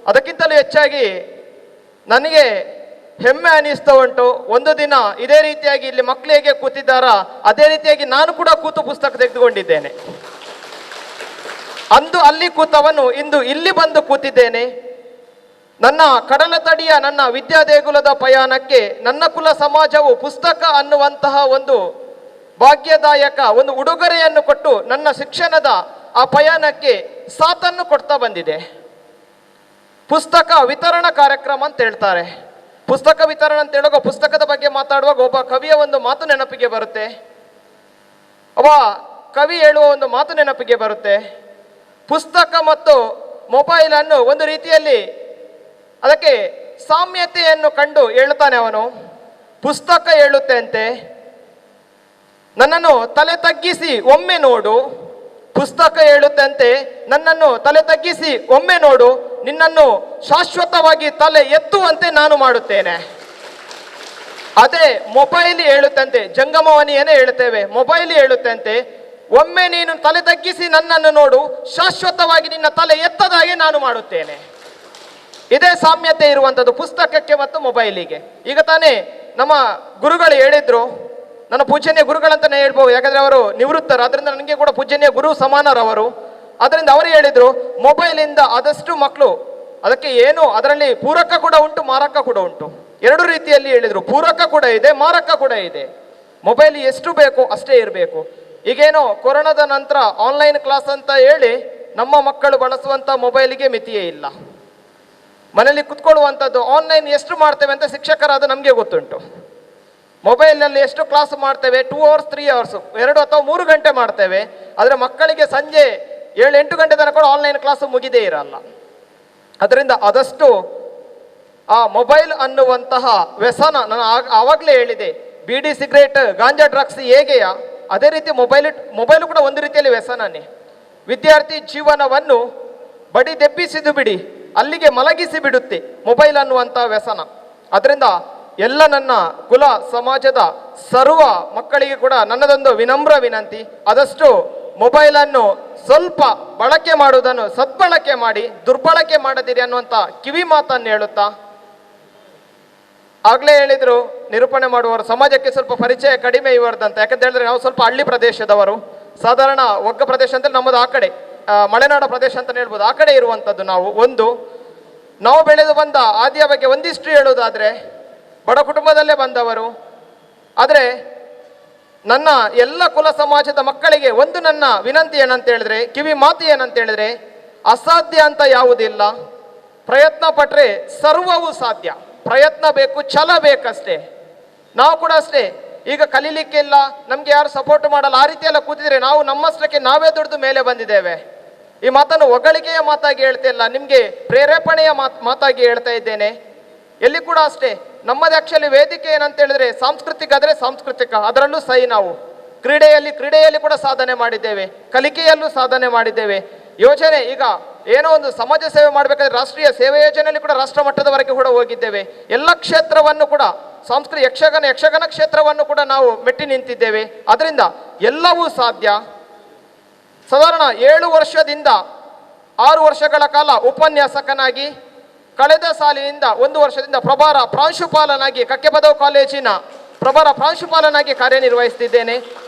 ಅದಕ್ಕಿಂತಲೂ ಹೆಚ್ಚಾಗಿ ನನಗೆ ಹೆಮ್ಮೆ ಅನಿಸ್ತಾ ಉಂಟು, ಒಂದು ದಿನ ಇದೇ ರೀತಿಯಾಗಿ ಇಲ್ಲಿ ಮಕ್ಕಳು ಹೇಗೆ ಕೂತಿದ್ದಾರಾ ಅದೇ ರೀತಿಯಾಗಿ ನಾನು ಕೂಡ ಕೂತು ಪುಸ್ತಕ ತೆಗೆದುಕೊಂಡಿದ್ದೇನೆ. ಅಂದು ಅಲ್ಲಿ ಕೂತವನು ಇಂದು ಇಲ್ಲಿ ಬಂದು ಕೂತಿದ್ದೇನೆ. ನನ್ನ ಕಡಲ ತಡಿಯ ನನ್ನ ವಿದ್ಯಾದೇಗುಲದ ಪಯಣಕ್ಕೆ ನನ್ನ ಕುಲ ಸಮಾಜವು ಪುಸ್ತಕ ಅನ್ನುವಂತಹ ಒಂದು ಭಾಗ್ಯದಾಯಕ ಒಂದು ಉಡುಗೊರೆಯನ್ನು ಕೊಟ್ಟು ನನ್ನ ಶಿಕ್ಷಣದ ಆ ಪಯಣಕ್ಕೆ ಸಾಥನ್ನು ಕೊಡ್ತಾ ಬಂದಿದೆ. ಪುಸ್ತಕ ವಿತರಣಾ ಕಾರ್ಯಕ್ರಮ ಅಂತ ಹೇಳ್ತಾರೆ. ಪುಸ್ತಕ ವಿತರಣೆ ಅಂತ ಹೇಳುವಾಗ, ಪುಸ್ತಕದ ಬಗ್ಗೆ ಮಾತಾಡುವಾಗ ಒಬ್ಬ ಕವಿಯ ಒಂದು ಮಾತು ನೆನಪಿಗೆ ಬರುತ್ತೆ. ಒಬ್ಬ ಕವಿ ಹೇಳುವ ಒಂದು ಮಾತು ನೆನಪಿಗೆ ಬರುತ್ತೆ. ಪುಸ್ತಕ ಮತ್ತು ಮೊಬೈಲ್ ಅನ್ನು ಒಂದು ರೀತಿಯಲ್ಲಿ ಅದಕ್ಕೆ ಸಾಮ್ಯತೆಯನ್ನು ಕಂಡು ಹೇಳುತ್ತಾನೆ ಅವನು. ಪುಸ್ತಕ ಹೇಳುತ್ತೆ ಅಂತೆ, ನನ್ನನ್ನು ತಲೆ ತಗ್ಗಿಸಿ ಒಮ್ಮೆ ನೋಡು. ಪುಸ್ತಕ ಹೇಳುತ್ತಂತೆ, ನನ್ನನ್ನು ತಲೆ ತಗ್ಗಿಸಿ ಒಮ್ಮೆ ನೋಡು, ನಿನ್ನನ್ನು ಶಾಶ್ವತವಾಗಿ ತಲೆ ಎತ್ತುವಂತೆ ನಾನು ಮಾಡುತ್ತೇನೆ. ಅದೇ ಮೊಬೈಲ್ ಹೇಳುತ್ತಂತೆ, ಜಂಗಮವಾಣಿಯನ್ನೇ ಹೇಳುತ್ತೇವೆ, ಮೊಬೈಲ್ ಹೇಳುತ್ತಂತೆ, ಒಮ್ಮೆ ನೀನು ತಲೆ ತಗ್ಗಿಸಿ ನನ್ನನ್ನು ನೋಡು, ಶಾಶ್ವತವಾಗಿ ನಿನ್ನ ತಲೆ ಎತ್ತದಾಗೆ ನಾನು ಮಾಡುತ್ತೇನೆ. ಇದೇ ಸಾಮ್ಯತೆ ಇರುವಂಥದ್ದು ಪುಸ್ತಕಕ್ಕೆ ಮತ್ತು ಮೊಬೈಲಿಗೆ. ಈಗ ತಾನೇ ನಮ್ಮ ಗುರುಗಳು ಹೇಳಿದ್ರು, ನನ್ನ ಪೂಜನೀಯ ಗುರುಗಳಂತಾನೆ ಹೇಳ್ಬೋದು, ಯಾಕಂದ್ರೆ ಅವರು ನಿವೃತ್ತರು, ಅದರಿಂದ ನನಗೆ ಕೂಡ ಪೂಜನೀಯ ಗುರು ಸಮಾನರವರು. ಅದರಿಂದ ಅವರು ಹೇಳಿದ್ರು, ಮೊಬೈಲಿಂದ ಆದಷ್ಟು ಮಕ್ಕಳು ಅದಕ್ಕೆ ಏನು ಅದರಲ್ಲಿ ಪೂರಕ ಕೂಡ ಉಂಟು, ಮಾರಕ ಕೂಡ ಉಂಟು. ಎರಡು ರೀತಿಯಲ್ಲಿ ಹೇಳಿದ್ರು, ಪೂರಕ ಕೂಡ ಇದೆ, ಮಾರಕ ಕೂಡ ಇದೆ. ಮೊಬೈಲ್ ಎಷ್ಟು ಬೇಕೋ ಅಷ್ಟೇ ಇರಬೇಕು. ಈಗೇನೋ ಕೊರೋನಾದ ನಂತರ ಆನ್ಲೈನ್ ಕ್ಲಾಸ್ ಅಂತ ಹೇಳಿ ನಮ್ಮ ಮಕ್ಕಳು ಬಳಸುವಂಥ ಮೊಬೈಲಿಗೆ ಮಿತಿಯೇ ಇಲ್ಲ. ಮನೇಲಿ ಕುತ್ಕೊಳ್ಳುವಂಥದ್ದು ಆನ್ಲೈನ್ ಎಷ್ಟು ಮಾಡ್ತೇವೆ ಅಂತ ಶಿಕ್ಷಕರಾದ ನಮಗೆ ಗೊತ್ತುಂಟು. ಮೊಬೈಲ್ನಲ್ಲಿ ಎಷ್ಟು ಕ್ಲಾಸ್ ಮಾಡ್ತೇವೆ, 2 hours 3 hours, 2 ಅಥವಾ 3 ಗಂಟೆ ಮಾಡ್ತೇವೆ. ಆದರೆ ಮಕ್ಕಳಿಗೆ ಸಂಜೆ 7-8 ಗಂಟೆ ತನಕ ಕೂಡ ಆನ್ಲೈನ್ ಕ್ಲಾಸ್ ಮುಗಿದೇ ಇರಲ್ಲ. ಅದರಿಂದ ಆದಷ್ಟು ಆ ಮೊಬೈಲ್ ಅನ್ನುವಂತಹ ವ್ಯಸನ, ನಾನು ಆವಾಗಲೇ ಹೇಳಿದೆ, ಬೀಡಿ, ಸಿಗರೇಟ್, ಗಾಂಜಾ, ಡ್ರಗ್ಸ್ ಹೇಗೆಯಾ ಅದೇ ರೀತಿ ಮೊಬೈಲು ಕೂಡ ಒಂದು ರೀತಿಯಲ್ಲಿ ವ್ಯಸನನೇ. ವಿದ್ಯಾರ್ಥಿ ಜೀವನವನ್ನು ಬಡಿದೆಬ್ಬಿಸಿದು ಬಿಡಿ, ಅಲ್ಲಿಗೆ ಮಲಗಿಸಿ ಬಿಡುತ್ತೆ ಮೊಬೈಲ್ ಅನ್ನುವಂಥ ವ್ಯಸನ. ಅದರಿಂದ ಎಲ್ಲ ನನ್ನ ಕುಲ ಸಮಾಜದ ಸರ್ವ ಮಕ್ಕಳಿಗೆ ಕೂಡ ನನ್ನದೊಂದು ವಿನಮ್ರ ವಿನಂತಿ, ಆದಷ್ಟು ಮೊಬೈಲನ್ನು ಸ್ವಲ್ಪ ಬಳಕೆ ಮಾಡುವುದನ್ನು ಸದ್ಬಳಕೆ ಮಾಡಿ, ದುರ್ಬಳಕೆ ಮಾಡದಿರಿ ಅನ್ನುವಂಥ ಕಿವಿ ಮಾತನ್ನು ಹೇಳುತ್ತಾ, ಆಗಲೇ ಹೇಳಿದರು ನಿರೂಪಣೆ ಮಾಡುವವರು, ಸಮಾಜಕ್ಕೆ ಸ್ವಲ್ಪ ಪರಿಚಯ ಕಡಿಮೆ ಇವರದಂತ. ಯಾಕಂತ ಹೇಳಿದ್ರೆ ನಾವು ಸ್ವಲ್ಪ ಹಳ್ಳಿ ಪ್ರದೇಶದವರು, ಸಾಧಾರಣ ಒಗ್ಗ ಪ್ರದೇಶ ಅಂತ ನಮ್ಮದು ಆ ಕಡೆ, ಮಲೆನಾಡ ಪ್ರದೇಶ ಅಂತ ಹೇಳ್ಬೋದು, ಆ ಕಡೆ ಇರುವಂಥದ್ದು ನಾವು. ಒಂದು ನಾವು ಬೆಳೆದು ಬಂದ ಆದಿಯ ಬಗ್ಗೆ ಒಂದಿಷ್ಟು ಹೇಳುವುದಾದರೆ, ಬಡ ಕುಟುಂಬದಲ್ಲೇ ಬಂದವರು. ಆದರೆ ನನ್ನ ಎಲ್ಲ ಕುಲ ಸಮಾಜದ ಮಕ್ಕಳಿಗೆ ಒಂದು ನನ್ನ ವಿನಂತಿ ಏನಂತ ಹೇಳಿದ್ರೆ, ಕಿವಿ ಮಾತು ಏನಂತ ಹೇಳಿದ್ರೆ, ಅಸಾಧ್ಯ ಅಂತ ಯಾವುದಿಲ್ಲ, ಪ್ರಯತ್ನ ಪಟ್ಟರೆ ಸರ್ವವೂ ಸಾಧ್ಯ. ಪ್ರಯತ್ನ ಬೇಕು, ಛಲ ಬೇಕಷ್ಟೇ. ನಾವು ಕೂಡ ಅಷ್ಟೇ, ಈಗ ಕಲೀಲಿಕ್ಕಿಲ್ಲ, ನಮಗೆ ಯಾರು ಸಪೋರ್ಟ್ ಮಾಡಲ್ಲ, ಆ ರೀತಿ ಎಲ್ಲ ಕೂತಿದ್ರೆ ನಾವು ನಮ್ಮಷ್ಟಕ್ಕೆ ನಾವೇ ದುಡಿದು ಮೇಲೆ ಬಂದಿದ್ದೇವೆ. ಈ ಮಾತನ್ನು ಹೊಗಳಿಕೆಯ ಮಾತಾಗಿ ಹೇಳ್ತಿಲ್ಲ, ನಿಮಗೆ ಪ್ರೇರೇಪಣೆಯ ಮಾತಾಗಿ ಹೇಳ್ತಾ ಇದ್ದೇನೆ. ಎಲ್ಲಿ ಕೂಡ ಅಷ್ಟೇ, ನಮ್ಮದು ಆ್ಯಕ್ಚುಲಿ ವೇದಿಕೆ ಏನಂತ ಹೇಳಿದ್ರೆ ಸಾಂಸ್ಕೃತಿಕ ಆದರೆ ಸಾಂಸ್ಕೃತಿಕ, ಅದರಲ್ಲೂ ಸಹಿ ನಾವು ಕ್ರೀಡೆಯಲ್ಲಿ ಕೂಡ ಸಾಧನೆ ಮಾಡಿದ್ದೇವೆ, ಕಲಿಕೆಯಲ್ಲೂ ಸಾಧನೆ ಮಾಡಿದ್ದೇವೆ. ಯೋಜನೆ ಈಗ ಏನೋ ಒಂದು ಸಮಾಜ ಸೇವೆ ಮಾಡಬೇಕಾದ್ರೆ ರಾಷ್ಟ್ರೀಯ ಸೇವೆ ಯೋಜನೆಯಲ್ಲಿ ಕೂಡ ರಾಷ್ಟ್ರ ಮಟ್ಟದವರೆಗೆ ಕೂಡ ಹೋಗಿದ್ದೇವೆ. ಎಲ್ಲ ಕ್ಷೇತ್ರವನ್ನು ಕೂಡ ಸಾಂಸ್ಕೃತಿಕ ಯಕ್ಷಗಾನ ಕ್ಷೇತ್ರವನ್ನು ಕೂಡ ನಾವು ಮೆಟ್ಟಿ ನಿಂತಿದ್ದೇವೆ. ಅದರಿಂದ ಎಲ್ಲವೂ ಸಾಧ್ಯ. ಸಾಧಾರಣ 7 ವರ್ಷದಿಂದ 6 ವರ್ಷಗಳ ಕಾಲ ಉಪನ್ಯಾಸಕನಾಗಿ, ಕಳೆದ ಸಾಲಿನಿಂದ 1 ವರ್ಷದಿಂದ ಪ್ರಭಾರ ಪ್ರಾಂಶುಪಾಲನಾಗಿ ಕಕ್ಕೆಪದವು ಕಾಲೇಜಿನ ಪ್ರಭಾರ ಪ್ರಾಂಶುಪಾಲನಾಗಿ ಕಾರ್ಯನಿರ್ವಹಿಸುತ್ತಿದ್ದೇನೆ.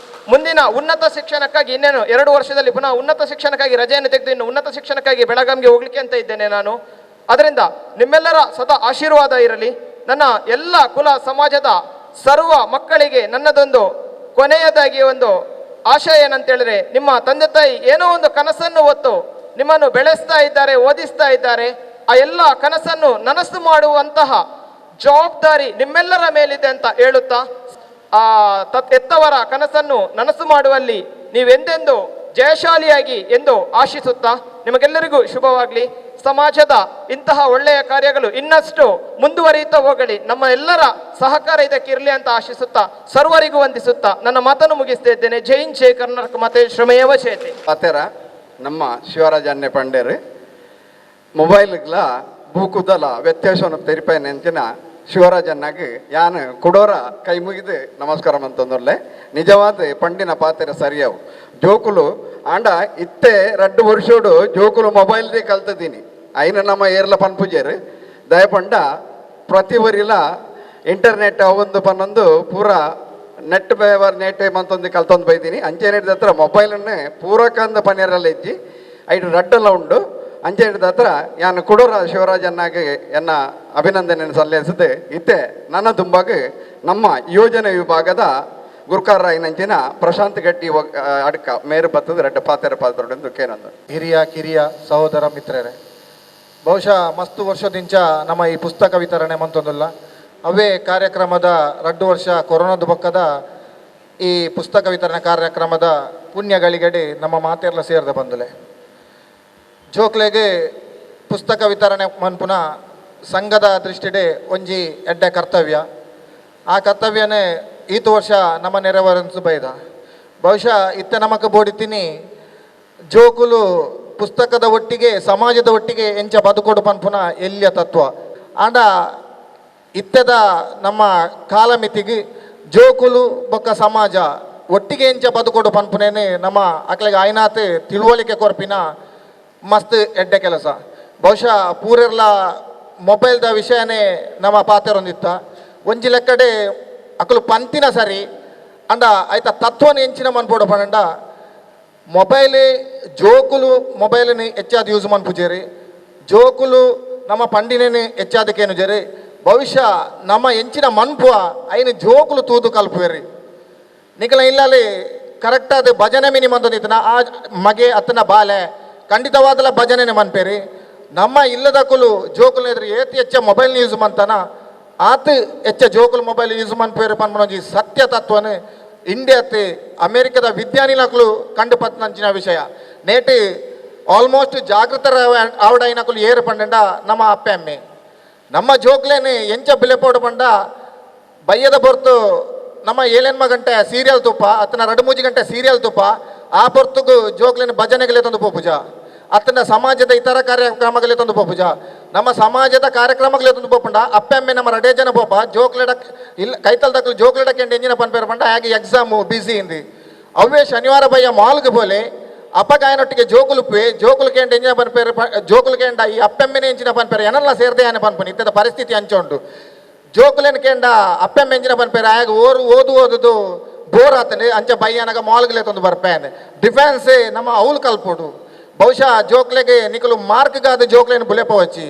ಮುಂದಿನ ಉನ್ನತ ಶಿಕ್ಷಣಕ್ಕಾಗಿ ಇನ್ನೇನು 2 ವರ್ಷದಲ್ಲಿ ಪುನಃ ಉನ್ನತ ಶಿಕ್ಷಣಕ್ಕಾಗಿ ರಜೆಯನ್ನು ತೆಗೆದು ಇನ್ನು ಉನ್ನತ ಶಿಕ್ಷಣಕ್ಕಾಗಿ ಬೆಳಗಾಂಗೆ ಹೋಗ್ಲಿಕ್ಕೆ ಅಂತ ಇದ್ದೇನೆ ನಾನು. ಅದರಿಂದ ನಿಮ್ಮೆಲ್ಲರ ಸದಾ ಆಶೀರ್ವಾದ ಇರಲಿ. ನನ್ನ ಎಲ್ಲ ಕುಲ ಸಮಾಜದ ಸರ್ವ ಮಕ್ಕಳಿಗೆ ನನ್ನದೊಂದು ಕೊನೆಯದಾಗಿ ಒಂದು ಆಶಯ ಏನಂತೇಳಿದ್ರೆ, ನಿಮ್ಮ ತಂದೆ ತಾಯಿ ಏನೋ ಒಂದು ಕನಸನ್ನು ಹೊತ್ತು ನಿಮ್ಮನ್ನು ಬೆಳೆಸ್ತಾ ಇದ್ದಾರೆ, ಓದಿಸ್ತಾ ಇದ್ದಾರೆ. ಆ ಎಲ್ಲ ಕನಸನ್ನು ನನಸು ಮಾಡುವಂತಹ ಜವಾಬ್ದಾರಿ ನಿಮ್ಮೆಲ್ಲರ ಮೇಲಿದೆ ಅಂತ ಹೇಳುತ್ತಾ, ಆ ಎತ್ತವರ ಕನಸನ್ನು ನನಸು ಮಾಡುವಲ್ಲಿ ನೀವೆಂದೆಂದು ಜಯಶಾಲಿಯಾಗಿ ಎಂದು ಆಶಿಸುತ್ತಾ ನಿಮಗೆಲ್ಲರಿಗೂ ಶುಭವಾಗಲಿ. ಸಮಾಜದ ಇಂತಹ ಒಳ್ಳೆಯ ಕಾರ್ಯಗಳು ಇನ್ನಷ್ಟು ಮುಂದುವರಿಯುತ್ತಾ ಹೋಗಲಿ, ನಮ್ಮ ಎಲ್ಲರ ಸಹಕಾರ ಇದಕ್ಕಿರಲಿ ಅಂತ ಆಶಿಸುತ್ತಾ ಸರ್ವರಿಗೂ ವಂದಿಸುತ್ತಾ ನನ್ನ ಮಾತನ್ನು ಮುಗಿಸ್ತಾ ಇದ್ದೇನೆ. ಜೈ ಹಿಂದ್, ಜೈ ಕರ್ನಾಟಕ ಮಾತೆ, ಶ್ರಮೇವ ಜಯತೆ. ಪಾತೆರ ನಮ್ಮ ಶಿವರಾಜ್ ಅನ್ನೆ ಪಂಡೇರು ಮೊಬೈಲ್ಗ್ಲ ಬೂಕುದಲ ವ್ಯತ್ಯಾಸವನ್ನು ತೆರಿಪಾಯ ನೆಂಚಿನ ಶಿವರಾಜನ್ನಾಗಿ ಯಾನು ಕುಡೋರ ಕೈ ಮುಗಿದು ನಮಸ್ಕಾರ ಅಂತಂದೊಲ್ಲೆ. ನಿಜವಾದ ಪಂಡಿನ ಪಾತೆರ ಸರಿಯವು. ಜೋಕುಲು ಆಂಡ ಇತ್ತೆ 2 ವರ್ಷೋಡು ಜೋಕುಲು ಮೊಬೈಲ್ದೇ ಕಲ್ತದೀನಿ. ಐನ ನಮ್ಮ ಏರ್ಲ ಪನ್ಪುಜೇರು ದಯಪಂಡ ಪ್ರತಿ ಒರಿಲ ಇಂಟರ್ನೆಟ್ ಅವೊಂದು ಪನ್ನೊಂದು ಪೂರ ನೆಟ್ ಬೇವರ್ ನೆಟ್ ಮಂತೊಂದು ಕಲ್ತೊಂದು ಬೈದೀನಿ. ಅಂಚೆನೆ ಹತ್ರ ಮೊಬೈಲನ್ನೇ ಪೂರಕಂದ ಪನ್ನೆರಲ್ಲ ಇಜ್ಜಿ ಐಟು ರಡ್ಡಲ್ಲ ಉಂಡು. ಅಂಚೆನೆ ಹತ್ರ ಯಾನು ಕುಡೋರ ಶಿವರಾಜನ್ನಾಗಿ ಎನ್ನ ಅಭಿನಂದನೆ ಸಲ್ಲಿಸಿದೆ. ಇತ್ತೆ ನನ್ನ ದುಂಬಾಗ ನಮ್ಮ ಯೋಜನೆ ವಿಭಾಗದ ಗುರ್ಕಾರರಾಯಿನಂಚಿನ ಪ್ರಶಾಂತ್ ಗಟ್ಟಿ ಅಡ್ಕ ಮೇರು ಬತ್ತದ ರಡ್ಡ ಪಾತೆರ ಪಾತ್ರೊಂದು ಕೇನೊಂದು. ಹಿರಿಯ ಕಿರಿಯ ಸಹೋದರ ಮಿತ್ರರೇ, ಬಹುಶಃ ಮಸ್ತು ವರ್ಷದಿಂಚ ನಮ್ಮ ಈ ಪುಸ್ತಕ ವಿತರಣೆ ಮಂತೊಂದುಲ್ಲ. ಅವೇ ಕಾರ್ಯಕ್ರಮದ 2 ವರ್ಷ ಕೊರೋನಾದ ಬೊಕ್ಕದ ಈ ಪುಸ್ತಕ ವಿತರಣೆ ಕಾರ್ಯಕ್ರಮದ ಪುಣ್ಯಗಳಿಗಡೆ ನಮ್ಮ ಮಾತೆಲ್ಲ ಸೇರ್ದ ಬಂದುಲೆ. ಜೋಕ್ಲೆಗೆ ಪುಸ್ತಕ ವಿತರಣೆ ಮನ್ಪುನ ಸಂಘದ ದೃಷ್ಟಿಡೆ ಒಂಜಿ ಎಡ್ಡೆ ಕರ್ತವ್ಯ. ಆ ಕರ್ತವ್ಯನೇ ಈತ ವರ್ಷ ನಮ್ಮ ನೆರವೇರಿಸು ಬೈದ. ಬಹುಶಃ ಇತ್ತ ನಮಕ್ ಬೋಡಿತೀನಿ ಜೋಕುಲು ಪುಸ್ತಕದ ಒಟ್ಟಿಗೆ ಸಮಾಜದ ಒಟ್ಟಿಗೆ ಎಂಚ ಬದುಕೋಡು ಪನ್ಪುನ ಎಲ್ಲಿಯ ತತ್ವ. ಆಂಡ ಇತ್ತೆದ ನಮ್ಮ ಕಾಲಮಿತಿಗೆ ಜೋಕುಲು ಬೊಕ್ಕ ಸಮಾಜ ಒಟ್ಟಿಗೆ ಎಂಚ ಬದುಕೋಡು ಪನ್ಪುನೇನೆ ನಮ್ಮ ಅಕ್ಲೆಗೆ ಆಯ್ನಾತ್ ತಿಳುವಳಿಕೆ ಕೊರ್ಪಿನ ಮಸ್ತ್ ಎಡ್ಡೆ ಕೆಲಸ. ಬಹುಶಃ ಪೂರೆರ್ಲ ಮೊಬೈಲ್ದ ವಿಷಯನೇ ನಮ್ಮ ಪಾತೆರೊಂದಿತ್ತ ಒಂಜಿ ಲೆಕ್ಕಡೆ ಅಕಲು ಪಂತಿನ ಸರಿ ಅಂಡ ಆಯ್ತ ತತ್ವನ ಎಂಚಿನ ಮನ್ಪೋಡು ಪಂಡ ಮೊಬೈಲ್ ಜೋಕುಲು ಮೊಬೈಲ್ని ಹೆಚ್ಚಾದ ಯೂಸ್ ಮನ್ಪುಜೇರಿ, ಜೋಕುಲು ನಮ್ಮ ಪಂಡಿನೇನೆ ಹೆಚ್ಚಾದಕ್ಕೇನು ಜೇರಿ. ಭವಿಷ್ಯ ನಮ್ಮ ಎಂಚಿನ ಮನ್ಪುವ ಐನ ಜೋಕುಲು ತೂದು ಕಲ್ಪುವೇರಿ. ನಿಕಲ ಇಲ್ಲಲ್ಲಿ ಕರೆಕ್ಟ್ ಅದು ಭಜನೆ ಮಿನಿ ಮಂದೊಂದಿತ್ತನ ಆ ಮಗೆ ಅತ್ತನ ಬಾಲೆ ಖಂಡಿತವಾದಲ ಭಜನೆನೆ ಮನ್ಪೇರಿ. ನಮ್ಮ ಇಲ್ಲದಕುಲು ಜೋಕುಲು ಎದುರು ಏತಿ ಹೆಚ್ಚ ಮೊಬೈಲ್ ಯೂಸ್ ಮಂತನ ಆತ ಹೆಚ್ಚ ಜೋಕುಲು ಮೊಬೈಲ್ ಯೂಸ್ ಮನ್ಪೇರಿ ಪನ್ಪುನೊಂಜಿ ಸತ್ಯ ತತ್ವನೇ ಇಂಡಿಯಾತೆ ಅಮೆರಿಕದ ವಿಜ್ಞಾನಿನಕುಲು ಕಂಡು ಪತ್ನಂಚಿನ ವಿಷಯ. ನೇಟಿ ಆಲ್ಮೋಸ್ಟ್ ಜಾಗೃತರ ಆವಡೈನಕುಲು ಏರು ಪಂಡ ನಮ್ಮ ಅಪ್ಪೆ ಅಮ್ಮೆ ನಮ್ಮ ಜೋಕ್ಲೇನೆ ಎಂಚ ಬಿಲೆಪೋಡು ಪಂಡ ಬಯ್ಯದ ಹೊರ್ತು ನಮ್ಮ ಏಳೆನ್ಮ ಗಂಟೆ ಸೀರಿಯಲ್ ತುಪ್ಪ ಅತ್ತನ 2-3 ಗಂಟೆ ಸೀರಿಯಲ್ ತುಪ್ಪ ಆ ಹೊರ್ತುಗು ಜೋಕ್ಲೇನೆ ಭಜನೆಗಳೇ ತಂದು ಪೋಪುಜ ಅತ್ತನ ಸಮಾಜದ ಇತರ ಕಾರ್ಯಕ್ರಮಗಳೇ ತಂದು ಪೋಪುಜ ನಮ್ಮ ಸಮಾಜದ ಕಾರ್ಯಕ್ರಮಗಳೇ ತಂದು ಪೋಪುಂಡ ಅಪ್ಪೆ ಅಮ್ಮೆ ನಮ್ಮ ರಡೇ ಜನ ಪೋಪ ಜೋಕ್ಲೆಡ ಇಲ್ಲ ಕೈತಲ್ ದಕ್ಕಲು ಜೋಕ್ಲೆಡಕ್ಕೆ ಎಂಜಿನ ಪನ್ಪೇರು ಪಂಡ ಹಾಗೆ ಎಕ್ಸಾಮು ಬ್ಯುಸಿ ಇಂದಿ ಅವೇ ಶನಿವಾರ ಬಯ್ಯ ಮಾಲ್ಗೆ ಬೋಲೆ ಅಪ್ಪಗಾಯನೊಟ್ಟಿಗೆ ಜೋಕುಲು ಪೇ ಜೋಕುಲು ಕೇಂಡ ಎಂಜಿನ ಪನ್ಪೇರು ಜೋಕುಲು ಕೇಂಡ ಈ ಅಪ್ಪೆಮ್ಮೆನೆ ಎಂಚಿನ ಪನ್ಪೇರು ಎನಲ್ಲ ಸೇರ್ದೆ ಆನೆ ಪನ್ಪುನಿ ಇತ್ತದ ಪರಿಸ್ಥಿತಿ ಅಂಚುಂಟು. ಜೋಕುಲೇನು ಕೇಂಡ ಅಪ್ಪೆಮ್ಮ ಎಂಜಿನ ಪನ್ಪೇರು ಆಗ ಓರು ಓದು ಓದುದು ಬೋರ್ ಆತನೆ ಅಂಚ ಬಯ್ಯನಗ ಮಾಲ್ಗಲೇ ತಂದು ಬರ್ಪೇನೆ ಡಿಫೆನ್ಸ್ ನಮ್ಮ ಅವಲು ಕಲ್ಪೋಡು. ಬಹುಶಃ ಜೋಕ್ಲೆಗೆ ನಿಕಲು ಮಾರ್ಕ್ಗಾದ ಜೋಕ್ಲೇನು ಬುಲೆಪವಚ್ಚಿ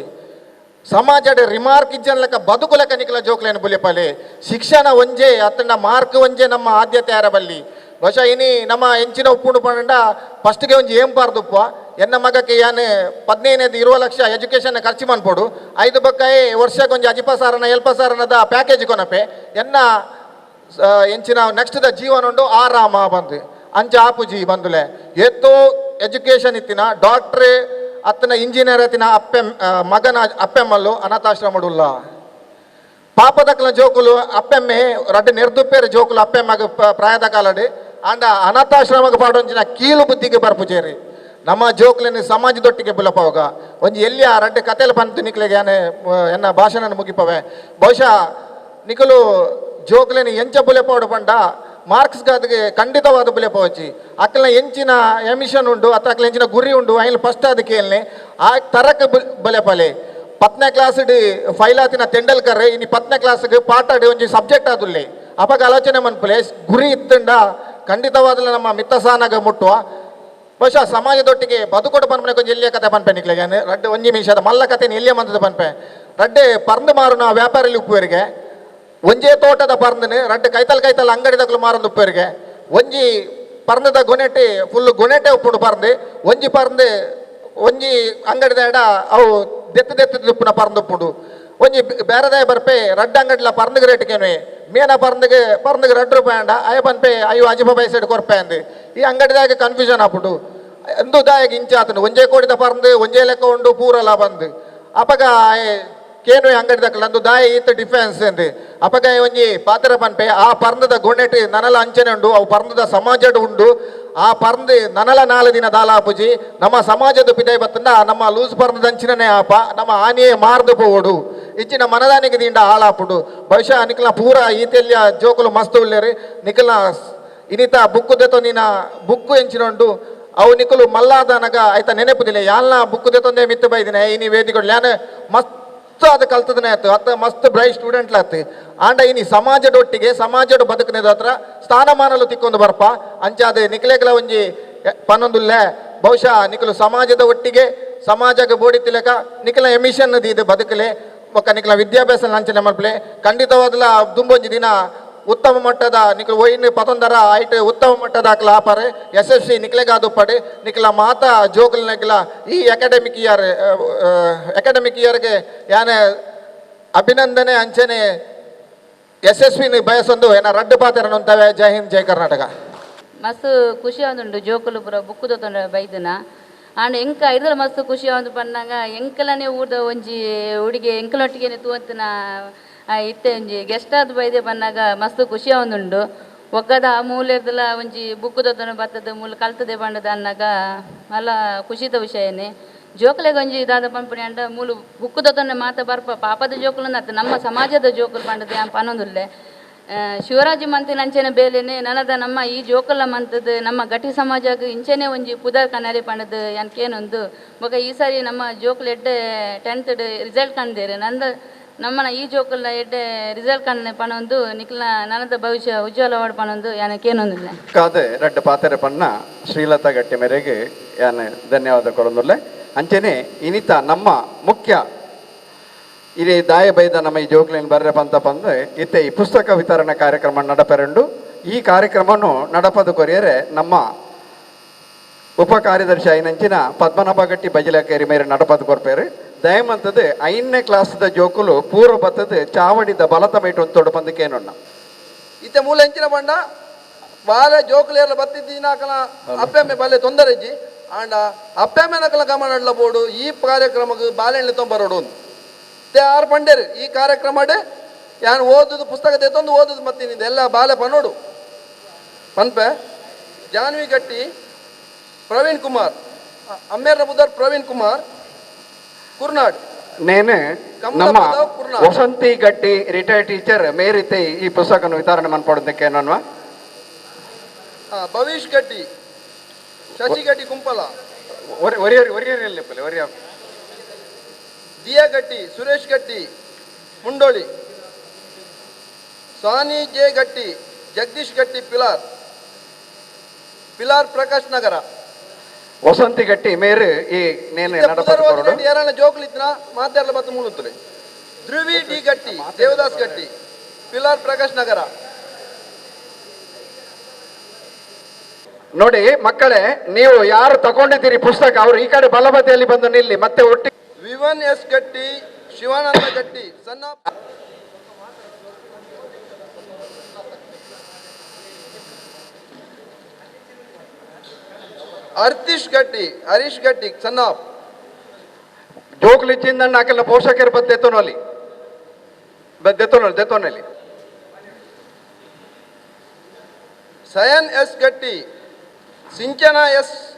ಸಮಾಜದ ರಿಮಾರ್ಕ್ ಇಜ್ಜನ್ ಲೆಕ್ಕ ಬದುಕು ಲೆಕ್ಕ ನಿಕಲ ಜೋಕ್ಲೇನು ಬುಲೆಪಲೆ. ಶಿಕ್ಷಣ ಒಂಜೆ ಅತ್ತಂಡ ಮಾರ್ಕ್ ಒಂಜೆ ನಮ್ಮ ಆದ್ಯತೆ ಆರಬಲ್ಲಿ. ಬಹುಶಃ ಇನಿ ನಮ್ಮ ಎಂಚಿನ ಉಪ್ಪುಂಡು ಪಂಡ ಫಸ್ಟ್ಗೆ ಒಂಜಿ ಏಂ ಪಾರ್ದುಪ್ಪ ಎನ್ನ ಮಗಕ್ಕೆ ಯಾನ್ 15-20 ಲಕ್ಷ ಎಜುಕೇಷನ್ ಖರ್ಚು ಮನ್ಪೋಡು 5 ಬಕ್ಕಾಯಿ ವರ್ಷಕ್ಕೆ ಒಂಜಿ ಅಜಿಪ ಸಾರನ ಎಲ್ಪ ಸಾರನದ ಪ್ಯಾಕೇಜ್ ಕೊನಪೆ ಎನ್ನ ಎಂಚಿನ ನೆಕ್ಸ್ಟ್ the ಜೀವನ ಉಂಡು ಆರಾಮ ಬಂದು ಅಂಚ ಆಪುಜಿ ಬಂದುಲೆ ಏತೋ ಎಜುಕೇಷನ್ ಇತ್ತಿನ ಡಾಕ್ಟ್ರೇ ಅತ್ತನ ಇಂಜಿನಿಯರ್ ಅತ್ತಿನ ಅಪ್ಪೆ ಮಗನ ಅಪ್ಪೆಮ್ಮಲ್ಲು ಅನಾಥಾಶ್ರಮಡುಲ್ಲ ಪಾಪದಕ್ಕಲ ಜೋಕುಲು ಅಪ್ಪೆಮ್ಮೆ ರಡ್ಡು ನೆರ್ದುಪ್ಪೇರು ಜೋಕುಲು ಅಪ್ಪೆಮ್ಮಗ ಪ್ರಾಯದ ಕಾಲಡಿ ಅಂಡ ಅನಾಥಾಶ್ರಮಕ್ಕೆ ಪಾಡೊಂಚಿನ ಕೀಳು ಬುದ್ಧಿಗೆ ಬರ್ಪುಜೇರಿ. ನಮ್ಮ ಜೋಕುలని ಸಮಾಜದೊಟ್ಟಿಗೆ ಬುಲಪವಾಗ ಒಂಜಿ ಎಲ್ಲಿ ಆ ರಡ್ಡು ಕತೆಲು ಪಂತು ನಿಕ್ಲೆಗೆ ಯಾನೆ ಎನ್ನ ಭಾಷಣನ ಮುಗಿಪವೆ. ಬಹುಶಃ ನಿಕಲು ಜೋಕುలని ಎಂಚ ಬುಲೆಪೋಡು ಪಂಡ ಮಾರ್ಕ್ಸ್ ಗಾದಿಗೆ ಖಂಡಿತವಾದ ಬುಲೆಪವಚ್ಚಿ ಅಕ್ಕಲ್ನ ಎಂಚಿನ ಎಮಿಷನ್ ಉಂಡು ಅತ್ತ ಅಕ್ಲ ಎಂಚಿನ ಗುರಿ ಉಂಡು ಐಲ್ ಫಸ್ಟ್ ಅದಕ್ಕೆ ಏಲ್ನೆ ಆ ತರಕ ಬುಲೆಪಲೆ. 10ನೇ ಕ್ಲಾಸ್ ಫೈಲಾತಿನ ತೆಂಡಲ್ಕರ್ ಇನಿ 10ನೇ ಕ್ಲಾಸ್ಗೆ ಪಾಠ ಒಂಜಿ ಸಬ್ಜೆಕ್ಟ್ ಆದುಲ್ಲೆ ಅಪಗ ಆಲೋಚನೆ ಮನ್ಪುಲೆ ಗುರಿ ಇತ್ತಂಡ ಖಂಡಿತವಾದಲ ನಮ್ಮ ಮಿತ್ತಸಾನಾಗ ಮುಟ್ಟುವ. ಬಹುಶಃ ಸಮಾಜದೊಟ್ಟಿಗೆ ಬದುಕೊಡು ಪನ್ಪನೆ ಕೊಂಚ ಎಲ್ಲಿಯ ಕತೆ ಪನ್ಪೆ ನಿಕ್ಲೆಗೆ ರಡ್ಡೆ ಒಂಜಿ ನಿಮಿಷದ ಮಲ್ಲ ಕತೆ ಎಲ್ಲಿಯ ಮಂದದ ಪನ್ಪೆ ರಡ್ಡೆ ಪರ್ಂದು ಮಾರುನ ವ್ಯಾಪಾರಿ ಉಪ್ಪುವರಿಗೆ ಒಂಜೇ ತೋಟದ ಪರ್ಂದನೆ ರಡ್ಡೆ ಕೈತಲ್ ಕೈತಲ್ ಅಂಗಡಿ ದಕ್ಕಲು ಮಾರೊಂದು ಉಪ್ಪುವರಿಗೆ ಒಂಜಿ ಪರ್ಂದದ ಗೊನೆಟೆ ಫುಲ್ ಗೊನೆಟೆ ಉಪ್ಪುಂಡು ಪರ್ಂದು ಒಂಜಿ ಪರ್ಂದು ಒಂಜಿ ಅಂಗಡಿದ ಎಡ ಅವು ದೆತ್ತು ದೆತ್ತು ಉಪ್ಪುನ ಪರ್ಂದು ಉಪ್ಪುಂಡು ಒಂಜಿ ಬೇರೆದಾಯ ಬರ್ಪೆ ರಡ್ಡ ಅಂಗಡಿಲ ಪರ್ಂದಿಗೆ ರೇಟ್ಗೇನೆ ಮೇನ ಪರ್ಂದಿಗೆ ಪರ್ಂದಿಗೆ 2 ರೂಪಾಯಿ ಅಂಡ ಅಯ್ಯ ಪನ್ಪೆ ಅಯ್ಯೋ ಅಜಿಬ ಪೈಸೆಡ್ ಕೊರ್ಪೆ ಅಂದು ಈ ಅಂಗಡಿದಾಗ ಕನ್ಫ್ಯೂಷನ್ ಆಪುಂಡು ಎಂದು ದಾಯಗ ಇಂಚ ಆತನು ಒಂಜೇ ಕೋಡಿದ ಪರ್ಂದು ಒಂಜೇ ಲೆಕ್ಕ ಉಂಡು ಪೂರಲ ಬಂದು ಅಪಗ ಕೇನು ಅಂಗಡಿ ದಕ್ಕಲ ಅಂದು ದಾಯ ಈತ ಡಿಫೆನ್ಸ್ ಅಂದು ಅಪಗ ಒಂಜಿ ಪಾತ್ರ ಪನ್ಪೆ ಆ ಪರ್ಂದದ ಗೊನೆಟ್ ನನಲ ಅಂಚನೆ ಉಂಡು ಅವು ಪರ್ಂದದ ಸಮಾಜಡ್ ಉಂಡು ಆ ಪರ್ಂದು ನನಲ 4 ದಿನ ದಾಲಾಪುಜಿ ನಮ್ಮ ಸಮಾಜದ ಪಿದೈ ಬತ್ತಂಡ ನಮ್ಮ ಲೂಸ್ ಪರ್ಂದದ ಅಂಚಿನನೇ ಆಪ ನಮ್ಮ ಆನಿಯೇ ಮಾರ್ದು ಪೋವಡು ಇಚ್ಚಿನ ಮನದಾನಿಗೆ ದಿಂಡ ಹಾಳಾಪುಡು. ಬಹುಶಃ ನಿಕಲ್ನ ಪೂರ ಈತೆಲ್ಲಿಯ ಜೋಕುಲು ಮಸ್ತ್ ಉಲ್ಲೇರಿ ನಿಕಲ್ನ ಇನಿತ ಬುಕ್ಕು ದೆತೊ ನಿನ್ನ ಬುಕ್ಕು ಎಂಚಿನ ಉಂಡು ಅವು ನಿಕುಲು ಮಲ್ಲಾದನಗ ಆಯ್ತ ನೆನಪುದಿಲ್ಲ ಯಾಲ್ನ ಬುಕ್ ದೆತ್ತೊಂದೇ ಮಿತ್ತು ಬೈದಿನ ಇನಿ ವೇದಿಗಳು ಯಾನ್ ಮಸ್ತ್ ಅದು ಕಲ್ತದನೆ ಆಯ್ತು ಅತ್ತ ಮಸ್ತ್ ಬ್ರೈಟ್ ಸ್ಟೂಡೆಂಟ್ ಆತು. ಆಂಡ ಇನಿ ಸಮಾಜದೊಟ್ಟಿಗೆ ಸಮಾಜದ ಬದುಕನೇದ ಹತ್ರ ಸ್ಥಾನಮಾನಲು ತಿಕ್ಕೊಂದು ಬರ್ಪ ಅಂಚಾದ ನಿಕ್ಲೆಗ್ಲ ಒಂಜಿ ಪನ್ನೊಂದುಲ್ಲೆ ಬಹುಶಃ ನಿಕಲು ಸಮಾಜದ ಒಟ್ಟಿಗೆ ಸಮಾಜಕ್ಕೆ ಬೋಡಿತಿಲಕ ನಿಕಲ ಎಮಿಷನ್ ಇದು ಬದುಕಲೆ ಬೊಕ್ಕ ನಿಕಲ ವಿದ್ಯಾಭ್ಯಾಸ ಲಾಂಛನ ಮಲ್ಪಲೆ ಖಂಡಿತವಾದಲ ದುಂಬೊಂಜಿ ದಿನ ಉತ್ತಮ ಮಟ್ಟದ ನಿಕಲು ಒಯ್ನ್ ಪತೊಂದರ ಐಟ್ ಉತ್ತಮ ಮಟ್ಟದ ಅಕ್ಲ ಆಪರೆ ಯಶಸ್ವಿ ನಿಕ್ಲೆಗಾದು ಪಡೆ ನಿಕಲ ಮಾತಾ ಜೋಕುಲ್ ನಿಕಲ ಈ ಅಕಾಡೆಮಿಕ್ ಇಯರ್ ಇಯರ್ಗೆ ಯಾನೆ ಅಭಿನಂದನೆ ಅಂಚನೆ ಯಶಸ್ವಿನಿ ಬಯಸೊಂದು ಏನ ರಡ್ಡು ಪಾತೆರನುಂತವೆ. ಜೈ ಹಿಂದ್, ಜೈ ಕರ್ನಾಟಕ. ಮಸ್ತ್ ಖುಷಿ ಆದುಂಡು ಜೋಕುಲು ಪೂರ ಬುಕ್ಕು ದೊತ್ತೊಂಡ ಬೈದನ ಆಂಡ ಎಂಕ ಐದಲ ಮಸ್ತ್ ಖುಷಿ ಆವೊಂದು ಪನ್ನಗ ಎಂಕಲನೆ ಊರ್ದ ಒಂಜಿ ಹುಡುಗೆ ಎಂಕಲೊಟ್ಟಿಗೆನೆ ತೂವಂತಿನ ಇತ್ತೆ ಒಂಜಿ ಗೆಸ್ಟ್ ಆದ್ ಬೈದೆ ಪನ್ನಗ ಮಸ್ತ್ ಖುಷಿ ಆವೊಂದುಂಡು. ಒಗ್ಗದ ಆ ಮೂಲೆರ್ದಲ ಒಂಜಿ ಬುಕ್ಕು ದೊತ್ತೊಂಡ ಬತ್ತದ ಮೂಲು ಕಲ್ತದೆ ಪಂಡದ ಅನ್ನಗ ಮಲ್ಲ ಖುಷಿದ ವಿಷಯನೇ. ಜೋಕುಲೆಗ್ ಒಂಜಿ ದಾದ ಪನ್ಪುನಿ ಅಂಡ ಮೂಲು ಬುಕ್ಕು ದೊತ್ತೊಂಡ ಮಾತ ಬರ್ಪ ಪಾಪದ ಜೋಕುಲು ಅತ್ತ ನಮ್ಮ ಸಮಾಜದ ಜೋಕುಲು ಪಂಡದ ಯಾನ್ ಪನೊಂದುಲ್ಲೆ. ಶಿವರಾಜ್ ಮಂತಿನ ಅಂಚನೆ ಬೇಲೆನೆ ನನದ ನಮ್ಮ ಈ ಜೋಕುಲ ಮಂತದ ನಮ್ಮ ಗಟ್ಟಿ ಸಮಾಜಗ್ ಇಂಚನೆ ಒಂಜಿ ಪುದರ್ ಕನರೆ ಪಂಡದು ಯಾನ್ ಕೇನೊಂದು. ಬೊಕ ಈ ಸಾರಿ ನಮ್ಮ ಜೋಕುಲು ಎಡ್ಡೆ 10th result ಕಂದೇರು ನಂದ ನಮ್ಮನ ಈ ಜೋಕುಲ್ನ ಎಡ್ಡೆ ರಿಸಲ್ಟ್ ಕಣ್ಣೆ ಪನೊಂದು ನಿಕ್ಲ ನನದ ಭವಿಷ್ಯ ಉಜ್ವಲವಾಡ್ ಪನೊಂದು ಯಾನ್ ಕೇನೊಂದುಲ್ಲೆ. ಕಾದೆ ರಡ್ಡು ಪಾತೆರೆ ಪನ್ನ ಶ್ರೀಲತಾ ಗಟ್ಟಿ ಮೇರೆಗೆ ಯಾನ್ ಧನ್ಯವಾದ ಕೊರೊಂದುಲ್ಲೆ. ಅಂಚನೆ ಇನಿತ ನಮ್ಮ ಮುಖ್ಯ ಇದೇ ದಾಯ ಬೈದ ನಮ್ಮ ಈ ಜೋಕ್ಲಿನ ಬರ್ರೆ ಪಂತ ಪಂದು ಇತ್ತೆ ಈ ಪುಸ್ತಕ ವಿತರಣಾ ಕಾರ್ಯಕ್ರಮ ನಡಪೆರಂಡು. ಈ ಕಾರ್ಯಕ್ರಮವನ್ನು ನಡಪದು ಕೊರಿಯರೆ ನಮ್ಮ ಉಪ ಕಾರ್ಯದರ್ಶಿ ಐನಂಚಿನ ಪದ್ಮನಾಭ ಗಟ್ಟಿ ಬಜಿಲಕೇರಿ ಮೇರೆ ನಡಪದು ಕೊರ್ಪೇರು. ದಯಮಂತದ್ದು 5ನೇ ಕ್ಲಾಸ್ದ ಜೋಕುಲು ಪೂರ್ವ ಬತ್ತದ ಚಾವಡಿದ ಬಲತ ಮೇಟು ಒಂದು ಪಂದಕ್ಕೇನೊಣ್ಣ ಇತ್ತೆ ಮೂಲ ಎಂಚಿನ ಬಂಡ ಬಾಲೆ ಜೋಕುಲೇರ್ಲ ಬತ್ತಿದ್ದೀನಾಕಲ ಅಪ್ಪೆಮ್ಮೆ ಬಾಲೆ ತೊಂದರೆ ಇಜ್ಜಿ ಆಂಡ ಅಪ್ಪೆಮ್ಮೆ ನಕಲ ಗಮನ ಬೋಡು ಈ ಕಾರ್ಯಕ್ರಮಕ್ಕೆ ಬಾಲೆಣ್ಣೆ ತೊಂಬರೋಡು ಇತ್ತೆ ಆರು ಪಂಡೇರು ಈ ಕಾರ್ಯಕ್ರಮ ಯಾನ್ ಓದುದು ಪುಸ್ತಕ ತೆತ್ತೊಂದು ಓದುದು ಮತ್ತಿನಿಂದ ಎಲ್ಲ ಬಾಲೆ ಪನೋಡು ಪನ್ಪೆ. ಜಾನ್ವಿ ಗಟ್ಟಿ, ಪ್ರವೀಣ್ ಕುಮಾರ್, ಅಮ್ಮೇರ್ನ ಬುಧರ್ ಪ್ರವೀಣ್ ಕುಮಾರ್ ಕುರ್ನಾಡ್. ನೇನೆ ನಮ್ಮ ವಸಂತಿ ಗಟ್ಟಿ ರಿಟೈರ್ಡ್ ಟೀಚರ್ ಮೇರಿತೆ ಈ ಪುಸ್ತಕವನ್ನು ವಿತರಣೆ ಮನ್ಪಡೋದಕ್ಕೆ ನಾನು. ಭವಿಷ್ ಗಟ್ಟಿ, ಶಶಿ ಗಟ್ಟಿ ಕುಂಪಲ, ದಿಯಾ ಗಟ್ಟಿ, ಸುರೇಶ್ ಗಟ್ಟಿ ಮುಂಡೋಳಿ, ಸಾನಿ ಜೆ ಗಟ್ಟಿ, ಜಗದೀಶ್ ಗಟ್ಟಿ ಪಿಲಾರ್, ಪಿಲಾರ್ ಪ್ರಕಾಶ್ ನಗರ. ವಸಂತಿ ಗಟ್ಟಿ ಮೇರು ಈ ನೇನೆ ನಡಪದು ಯಾರನ್ನ ಜೋಕ್ಲಿತ್ನ ಮಾತಾಡಲ ಬತ್ತು ಮೂಲುತ್ತಲೆ. ಧ್ರುವಿ ಡಿ ಗಟ್ಟಿ, ದೇವದಾಸ್ ಗಟ್ಟಿ, ಪಿಲಾರ್ ಪ್ರಕಾಶ್ ನಗರ. ನೋಡಿ ಮಕ್ಕಳೇ, ನೀವು ಯಾರು ತಗೊಂಡಿದ್ದೀರಿ ಪುಸ್ತಕ ಅವರು ಈ ಕಡೆ ಬಲಬದಿಯಲ್ಲಿ ಬಂದು ನಿಲ್ಲಿ ಮತ್ತೆ ಒಟ್ಟಿ. ವಿವನ್ ಎಸ್ ಗಟ್ಟಿ, ಶಿವಾನಂದ ಗಟ್ಟಿ, ಸಣ್ಣ ಅರ್ತಿಶ್ ಗಟ್ಟಿ, ಹರೀಶ್ ಗಟ್ಟಿ, ಸನ್ನಾಪ್. ಜೋಕ್ಲಿಚ್ಚಿಂದ ನಾಕೆಲ್ಲ ಪೋಷಕರು ಬದ್ದೆತ್ತೋನಲ್ಲಿ ದೆತ್ತೋನಲ್ಲಿ. Sayan S Gatti, Sinchana S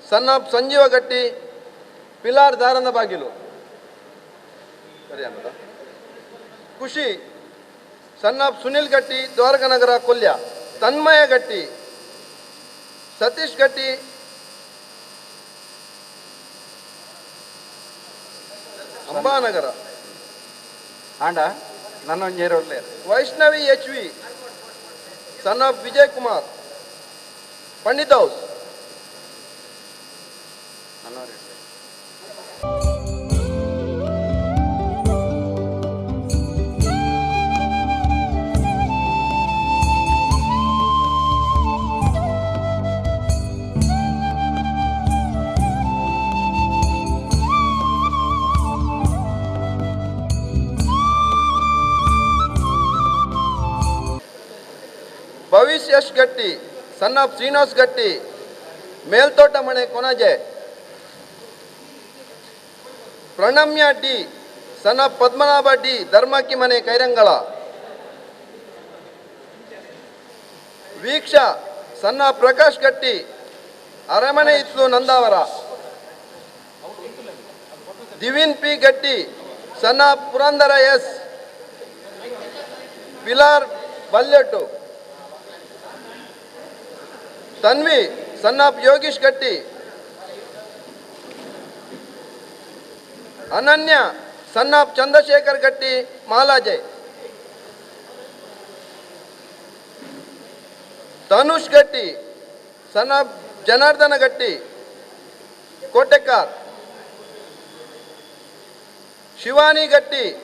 son of Sanjeeva Gatti, Pilar Daranda Bagilu. ಸರಿ ಅನ್ನದ. Khushi son of Sunil Gatti, Dwarakanagara Kolya. Tanmaya Gatti, Satish Gatti, Ambanagara. ಆಂಡ ನನ್ನ Vaishnavi H V son of Vijay Kumar, Pandit house. Bhavish Yash Gatti, son of Srinivas Gatti, Melthota Mane Konaje. Pranamya D son of Padmanabha D, Dharmakki Mane Kairangala. Veeksha son of Prakash Gatti, Aramane Itlu Nandavara. Divin P Gatti, son of Purandara S, Pilar Balyattu. Tanvi Son of Yogish Gatti. Ananya son of Chandrashekar Gatti, Malaje. Tanush Gatti son of Janardhana Gatti, Kotekar. Shivani Gatti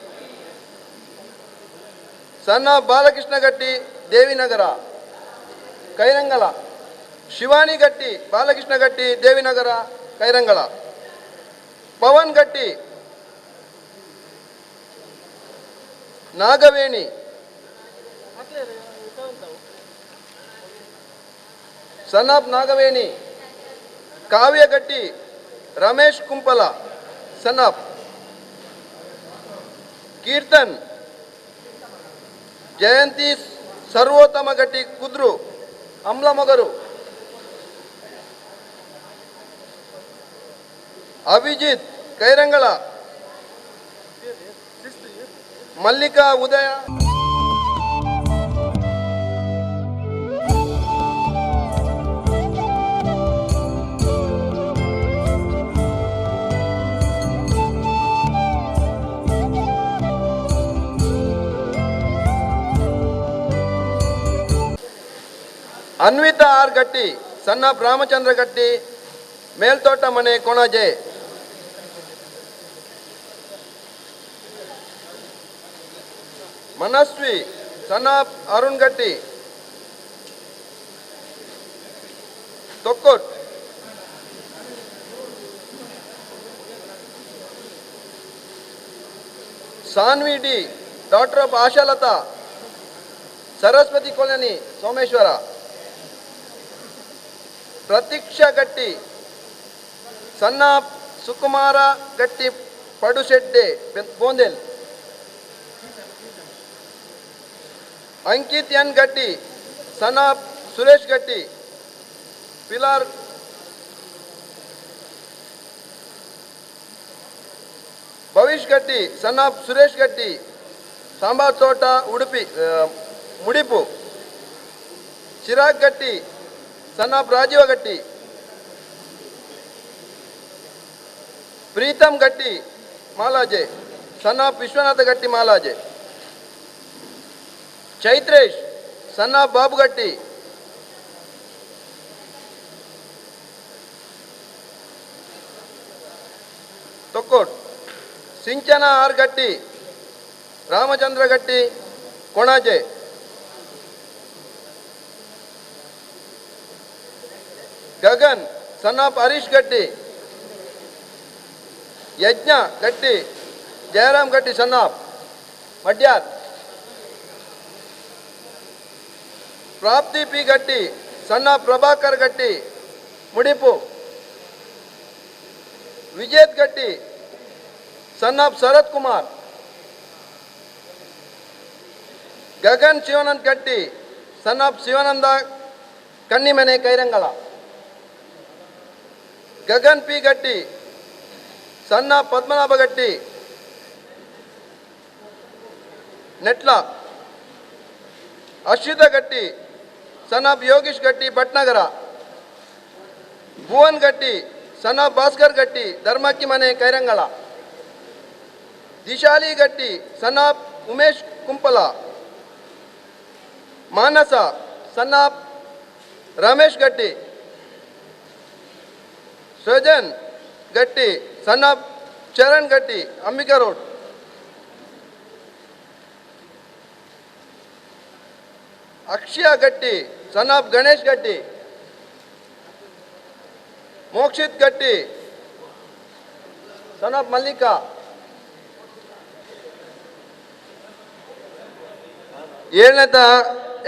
son of Balakrishna Gatti, Devinagara, Kairangala. Shivani Gatti, Balakrishna Gatti, Devinagara, Kairangala. Pavan Gatti, Nagaveni. Son of Nagaveni. Kavya Gatti, Ramesh Kumpala son of. Keerthan Jayanti Sarvottama Gatti, Kudru, Amlamogaru. Abhijit Kairangala. Mallika Udaya. Anvita R Gatti son of Ramachandra Gatti, Melthota Mane, Konaje. Manasvi son of Arun Gatti, Thokkot. Sanvi D daughter of Ashalatha, Saraswati colony, Someshwara. Pratiksha Gatti son of Sukumara Gatti, Padushedde, Bondel. Ankit N Gatti son of Suresh Gatti, Pilar. Bhavish Gatti son of Suresh Gatti, Sambar Thota, Udupi, Mudipu. Chirag Gatti son of Rajeeva Gatti. Preetham Gatti, Malaje son of Vishwanatha Gatti, Malaje. Chaitresh son of Babu Gatti. Thokkot. Sinchana R Gatti, Ramachandra Gatti, Konaje. Gagan son of Harish Gatti. Yajna Gatti, Jayaram Gatti son of Madyar. Prapti P Gatti son of Prabhakar Gatti, Mudipu. Vijeth Gatti son of Sharath Kumar. Gagan Shivanand Gatti son of Shivananda Kannimane, Kairangala. Gagan P Gatti son of Padmanabha Gatti, Netla. Ashwitha Gatti son of Yogish Gatti, Bhatnagara. Bhuvan Gatti son of Bhaskar Gatti, Dharmakki Mane, Kairangala. Dishali Gatti son of Umesh Kumpala. Manasa son of Ramesh Gatti. Srujan Gatti son of Charan Gatti, Ambika road. Akshaya Gatti son of Ganesh Gatti. Mokshith Gatti son of Mallika. ಏಳನೇತ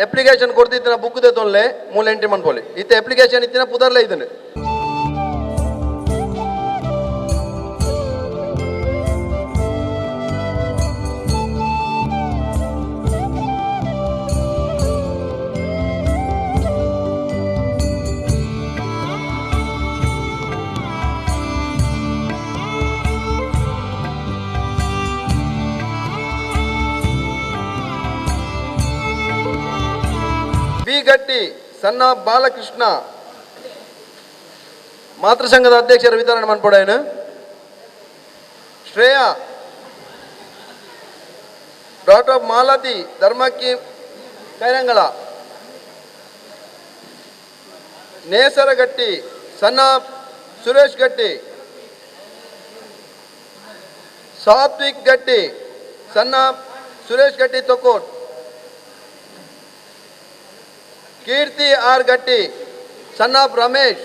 application ಕೊಡ್ತಿತ್ತಿನ book ತೊಂದೆ ಮೂಲ entry ಮನ್ಪೊಲಿ. ಇತ್ತೆ application ಇತ್ತಿನ ಪುದರ್ಲೆ ಇದನ್ನು. B Gatti son of Balakrishna. ಮಾತೃ ಸಂಘದ ಅಧ್ಯಕ್ಷರ ವಿತರಣೆ ಮನ್ಪೊಡಾಯನ. Shreya daughter of Malathi Dharmakki Kairangala. Nesaragatti son of Suresh Gatti. Satvik Gatti son of Suresh Gatti Thokot. Keerthi R Gatti son of Ramesh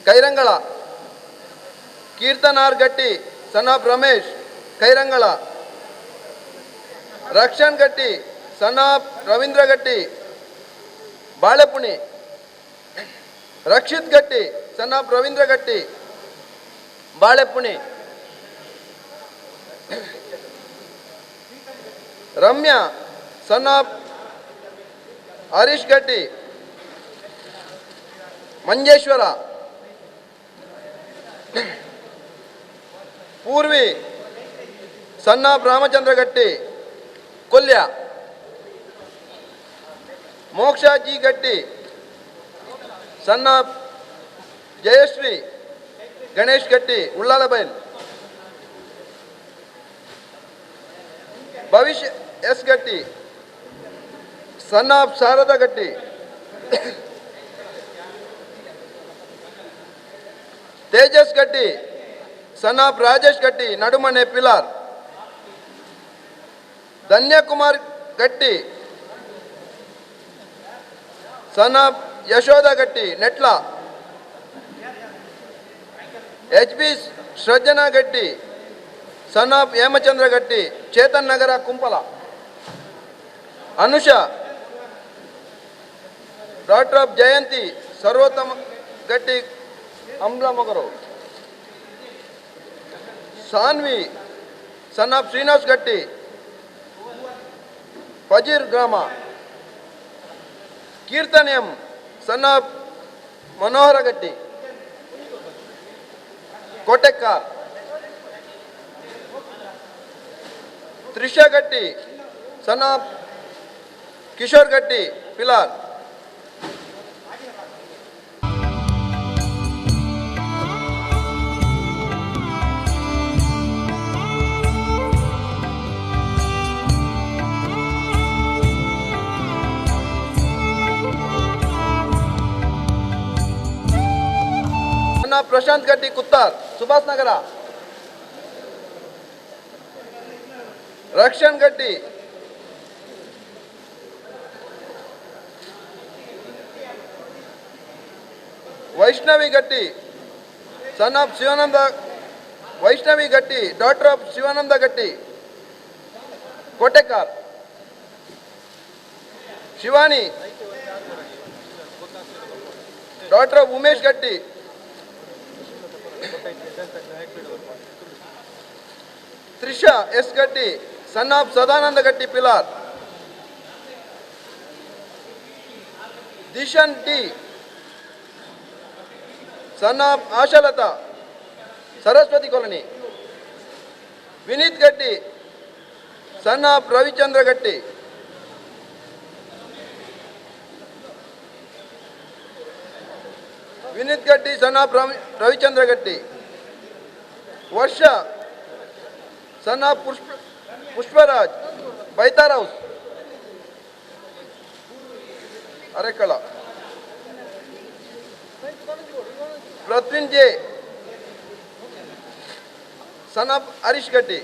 Kairangala. Keerthan R Gatti son of Ramesh Kairangala. Rakshan Gatti son of Ravindra Gatti Balepuni. Rakshit Gatti son of Ravindra Gatti Balepuni. Ramya son of Harish Gatti Manjeshwar. Poorvi son of Ramachandra Gatti Kolya. Moksha G Gatti son of Jayashree Ganesh Gatti Ullalabail. Bhavishya S Gatti son of Sharada Gatti. Tejas Gatti son of Rajesh Gatti Nadumane Pilar. Dhanyakumar Gatti son of Yashoda Gatti Netla. H B Srujana Gatti son of Hemachandra Gatti Chetan Nagar Kumpala. Anusha daughter of Jayanthi Sarvottama Gatti Ambalamogaru. Sanvi son of Srinivas Gatti Pajir ಗ್ರಾಮ. Keerthan M son of Manohara Gatti Kotekkar. Trisha Gatti son of Kishore Gatti Pilar. Prashanth Gatti Kuttar Subhash Nagar. Rakshan Gatti Vaishnavi Gatti son of Shivananda Vaishnavi Gatti daughter of Shivananda Gatti Kotekkar. Shivani daughter of Umesh Gatti. Trisha S Gatti son of Sadananda Gatti Pilar. Dishan T son of Ashalatha Saraswathi colony. Vineeth Gatti son of Ravichandra Gatti. Vineeth Gatti son of Ravichandra Gatti. Varsha son of Pushparaj Baithar house Arekala. Prathvin J son of Harish Gatti.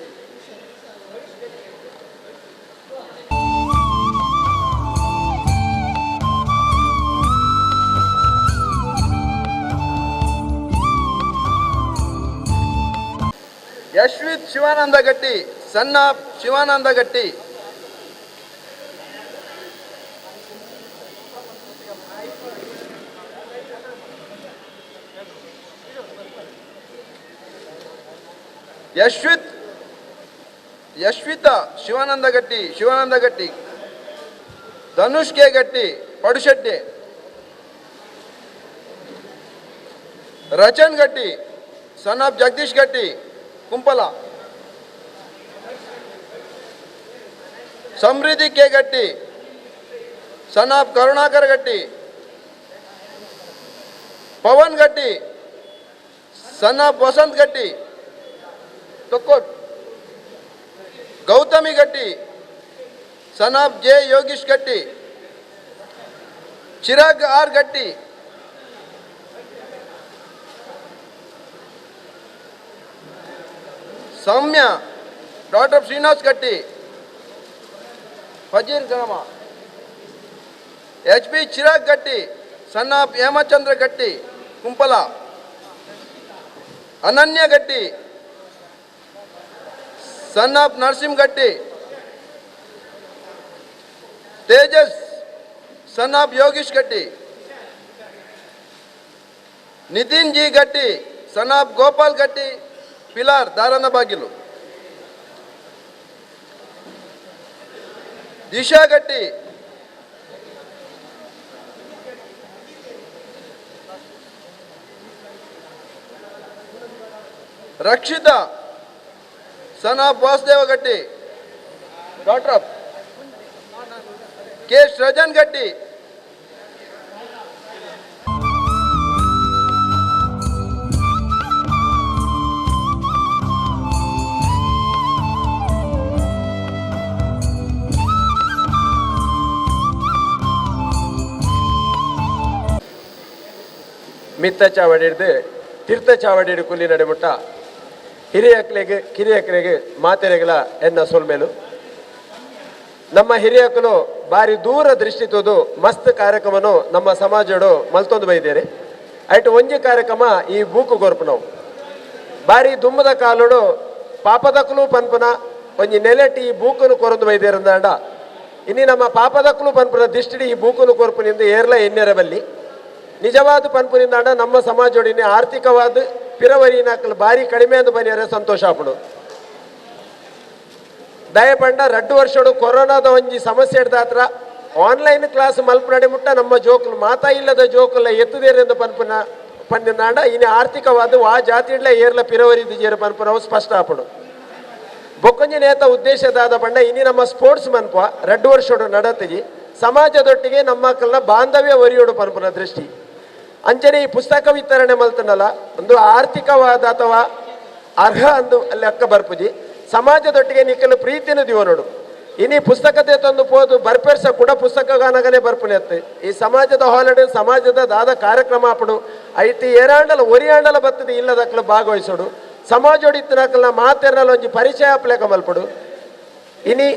Yashvith Shivananda Gatti son of Shivananda Gatti. Yashvith Yashvitha Shivananda Gatti Shivananda Gatti. Dhanush K Gatti Padushetty. Rachan Gatti son of Jagadish Gatti Kumpala. Samriddhi K Gatti son of Karunakar Gatti. Pavan Gatti son of Vasant Gatti Thokkottu, Gautami Gatti son of J Yogish Gatti, Chirag R Gatti, Soumya daughter of Srinivas Gatti, Fazir Grama, H P Chirag Gatti son of Hemachandra Gatti Kumpala, Ananya Gatti son of Narasimha Gatti, Tejas son of Yogish Gatti, Nitin G Gatti son of Gopal Gatti Pilar Darandabagilu, Disha Gatti, Rakshita son of Vasudeva Gatti daughter of K Srajan Gatti. ಮಿತ್ತ ಚಾವಡಿಡ್ದು ತೀರ್ಥ ಚಾವಡಿಡು ಕುಲ್ಲಿ ನಡೆಮುಟ್ಟ ಹಿರಿಯಕ್ಲೆಗ್ ಕಿರಿಯಕ್ಲೆಗ್ ಮಾತೆರೆಗಳ ಎನ್ನ ಸೊಲ್ಮೆಲು. ನಮ್ಮ ಹಿರಿಯಕಲು ಬಾರಿ ದೂರ ದೃಷ್ಟಿ ತೋದು ಮಸ್ತ್ ಕಾರ್ಯಕ್ರಮನು ನಮ್ಮ ಸಮಾಜಡು ಮಲ್ತೊಂದು ಬೈದೇರಿ. ಐಟ್ ಒಂಜಿ ಕಾರ್ಯಕ್ರಮ ಈ ಬೂಕು ಗೊರ್ಪು ನಾವು ಬಾರಿ ದುಮ್ಮದ ಕಾಲುಡು ಪಾಪದಕ್ಕಲು ಪನ್ಪುನ ಒಂಜಿ ನೆಲೆಟ್ ಈ ಬೂಕುನು ಕೊರೊಂದು ಬೈದೇರಂದಾಂಡ ಇನಿ ನಮ್ಮ ಪಾಪದಕ್ಕಲು ಪನ್ಪುನ ದಿಷ್ಟಿಡಿ ಈ ಬೂಕುನು ಕೊರ್ಪುನಿಂದ ಏರ್ಲ ಎನ್ನೆರ ಬಲ್ಲಿ ನಿಜವಾದ ಪನ್ಪುನಿಂದಾಂಡ ನಮ್ಮ ಸಮಾಜೋಡಿನ ಆರ್ಥಿಕವಾದ ಪಿರವರಿನಾಕಲು ಬಾರಿ ಕಡಿಮೆ ಅಂದು ಬನಿಯರೆ ಸಂತೋಷ ಆಪುಂಡು. ದಯಪಂಡ ರಡ್ಡು ವರ್ಷಡು ಕೊರೋನಾದ ಒಂಜಿ ಸಮಸ್ಯೆ ಹಿಡ್ದಾತ್ರ ಆನ್ಲೈನ್ ಕ್ಲಾಸ್ ಮಲ್ಪನಡೆ ಮುಟ್ಟ ನಮ್ಮ ಜೋಕುಲು ಮಾತಾ ಇಲ್ಲದ ಜೋಕುಲ ಎತ್ತುದೇರೆಂದು ಪನ್ಪುನ ಪಂಡಿನಾಂಡ ಇನಿ ಆರ್ಥಿಕವಾದ ವಾ ಜಾತಿಡ್ಲ ಏರ್ಲ ಪಿರವರಿ ಜೇರು ಪನ್ಪುನವು ಸ್ಪಷ್ಟ ಆಪುಂಡು. ಬೊಕ್ಕೊಂಜಿ ನೇತ ಉದ್ದೇಶದಾದ ಪಂಡ ಇನಿ ನಮ್ಮ ಸ್ಪೋರ್ಟ್ಸ್ ಮನ್ಪ ರಡ್ಡು ವರ್ಷಡು ನಡತಿಜಿ ಸಮಾಜದೊಟ್ಟಿಗೆ ನಮ್ಮ ಮಕ್ಕಳನ್ನ ಬಾಂಧವ್ಯ ಒರಿಯೋಡು ಪನ್ಪುನ ದೃಷ್ಟಿ. ಅಂಚನೆ ಈ ಪುಸ್ತಕ ವಿತರಣೆ ಮಲ್ತನಲ್ಲ ಒಂದು ಆರ್ಥಿಕವಾದ ಅಥವಾ ಅರ್ಹ ಅಂದು ಅಲ್ಲಿ ಅಕ್ಕ ಬರ್ಪುಜಿ ಸಮಾಜದೊಟ್ಟಿಗೆ ನಿಕ್ಕಲು ಪ್ರೀತಿನ ದಿವನೋಡು. ಇನಿ ಪುಸ್ತಕತೆ ತಂದು ಪೋದು ಬರ್ಪೆರ್ಸ ಕೂಡ ಪುಸ್ತಕಗಾನಗನೇ ಬರ್ಪುನೆತ್ತು. ಈ ಸಮಾಜದ ಹಾಲಿಡೇ ಸಮಾಜದ ದಾದ ಕಾರ್ಯಕ್ರಮ ಆಪಡು ಐತಿ ಏರಾಂಡಲ ಒರಿಯಾಂಡಲ ಬರ್ತದೆ ಇಲ್ಲದಕ್ಕಲು ಭಾಗವಹಿಸೋಡು ಸಮಾಜೋಡಿತ್ತನಕಲ್ನ ಮಾತೆರ್ನಲ್ಲ ಒಂಜಿ ಪರಿಚಯ ಪ್ಲೇಕ ಮಲ್ಪಡು. ಇನಿ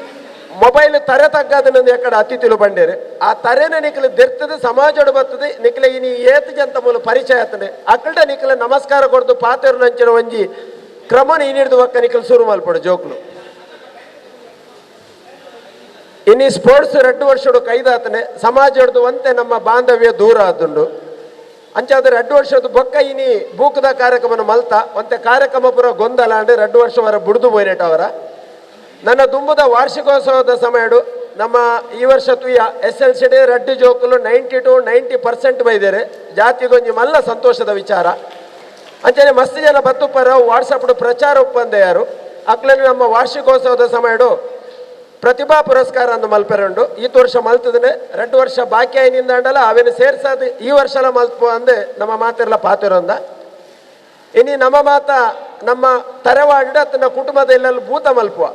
ಮೊಬೈಲ್ ತರೆ ತಗ್ಗಾದನಂದು ಎಕ್ಕಡ ಅತಿಥಿಲು ಬಂಡೇರು ಆ ತರೆನ ನಿಕ್ಕಲು ದೆರ್ತದೆ ಸಮಾಜೋಡು ಬರ್ತದೆ ನಿಕ್ಕಲೆ ಇನಿ ಏತು ಜಂತ ಮೂಲ ಪರಿಚಯ ಆತನೆ ಅಕ್ಕಡ ನಿಕ್ಕಲೆ ನಮಸ್ಕಾರ ಕೊಡ್ದು ಪಾತೆರು ನಂಚಿನ ಒಂಜಿ ಕ್ರಮನ ಇನಿಡ್ದು ಒಕ್ಕ ನಿಕ್ಕಲು ಶುರು ಮಲ್ಪಡು ಜೋಕ್ಲು. ಇನಿ ಸ್ಪೋರ್ಟ್ಸ್ ರಡ್ಡು ವರ್ಷಡು ಕೈದಾತನೆ ಸಮಾಜೋಡ್ದು ಒಂತೆ ನಮ್ಮ ಬಾಂಧವ್ಯ ದೂರ ಆದುಂಡು. ಅಂಚಾದ್ರೆ ರಡ್ಡು ವರ್ಷದ ಬೊಕ್ಕ ಇನಿ ಬೂಕದ ಕಾರ್ಯಕ್ರಮನ ಮಲ್ತ ಒಂತೆ ಕಾರ್ಯಕ್ರಮ ಪೂರ ಗೊಂದಲ ಅಂಡ್ ರಡ್ಡು ವರ್ಷವರ ಬುಡ್ದು ಪೋಯಿನೆಟ್ ಅವರ. ನನ್ನ ದುಂಬುದ ವಾರ್ಷಿಕೋತ್ಸವದ ಸಮಯಡು ನಮ್ಮ ಈ ವರ್ಷ ತುಯ್ಯ S L C D ರಡ್ಡು ಜೋಕುಲು 92-90% ಬೈದೇರೆ ಜಾತಿಗೊಂಜಿ ಮಲ್ಲ ಸಂತೋಷದ ವಿಚಾರ. ಅಂಚನೆ ಮಸ್ತ್ ಜನ ಬತ್ತುಪ್ಪರ ವಾಟ್ಸಪ್ ಪ್ರಚಾರ ಒಪ್ಪಂದ ಯಾರು ಅಕ್ಲನೆ ನಮ್ಮ ವಾರ್ಷಿಕೋತ್ಸವದ ಸಮಯಡು ಪ್ರತಿಭಾ ಪುರಸ್ಕಾರ ಅಂದು ಮಲ್ಪೆರುಂಡು. ಈ ವರ್ಷ ಮಲ್ತದನೆ ರಡ್ಡು ವರ್ಷ ಬಾಕಿ ಆಯ್ನಿಂದ ಅಂಡಲ ಅವೇನು ಸೇರ್ಸಾದ ಈ ವರ್ಷಲ ಮಲ್ಪು ಅಂದೆ ನಮ್ಮ ಮಾತಿರ್ಲ ಪಾತಿರಂದ. ಇನಿ ನಮ್ಮ ಮಾತ ನಮ್ಮ ತರವಾಡ ತನ್ನ ಕುಟುಂಬದ ಎಲ್ಲೆಲ್ಲ ಭೂತ ಮಲ್ಪುವ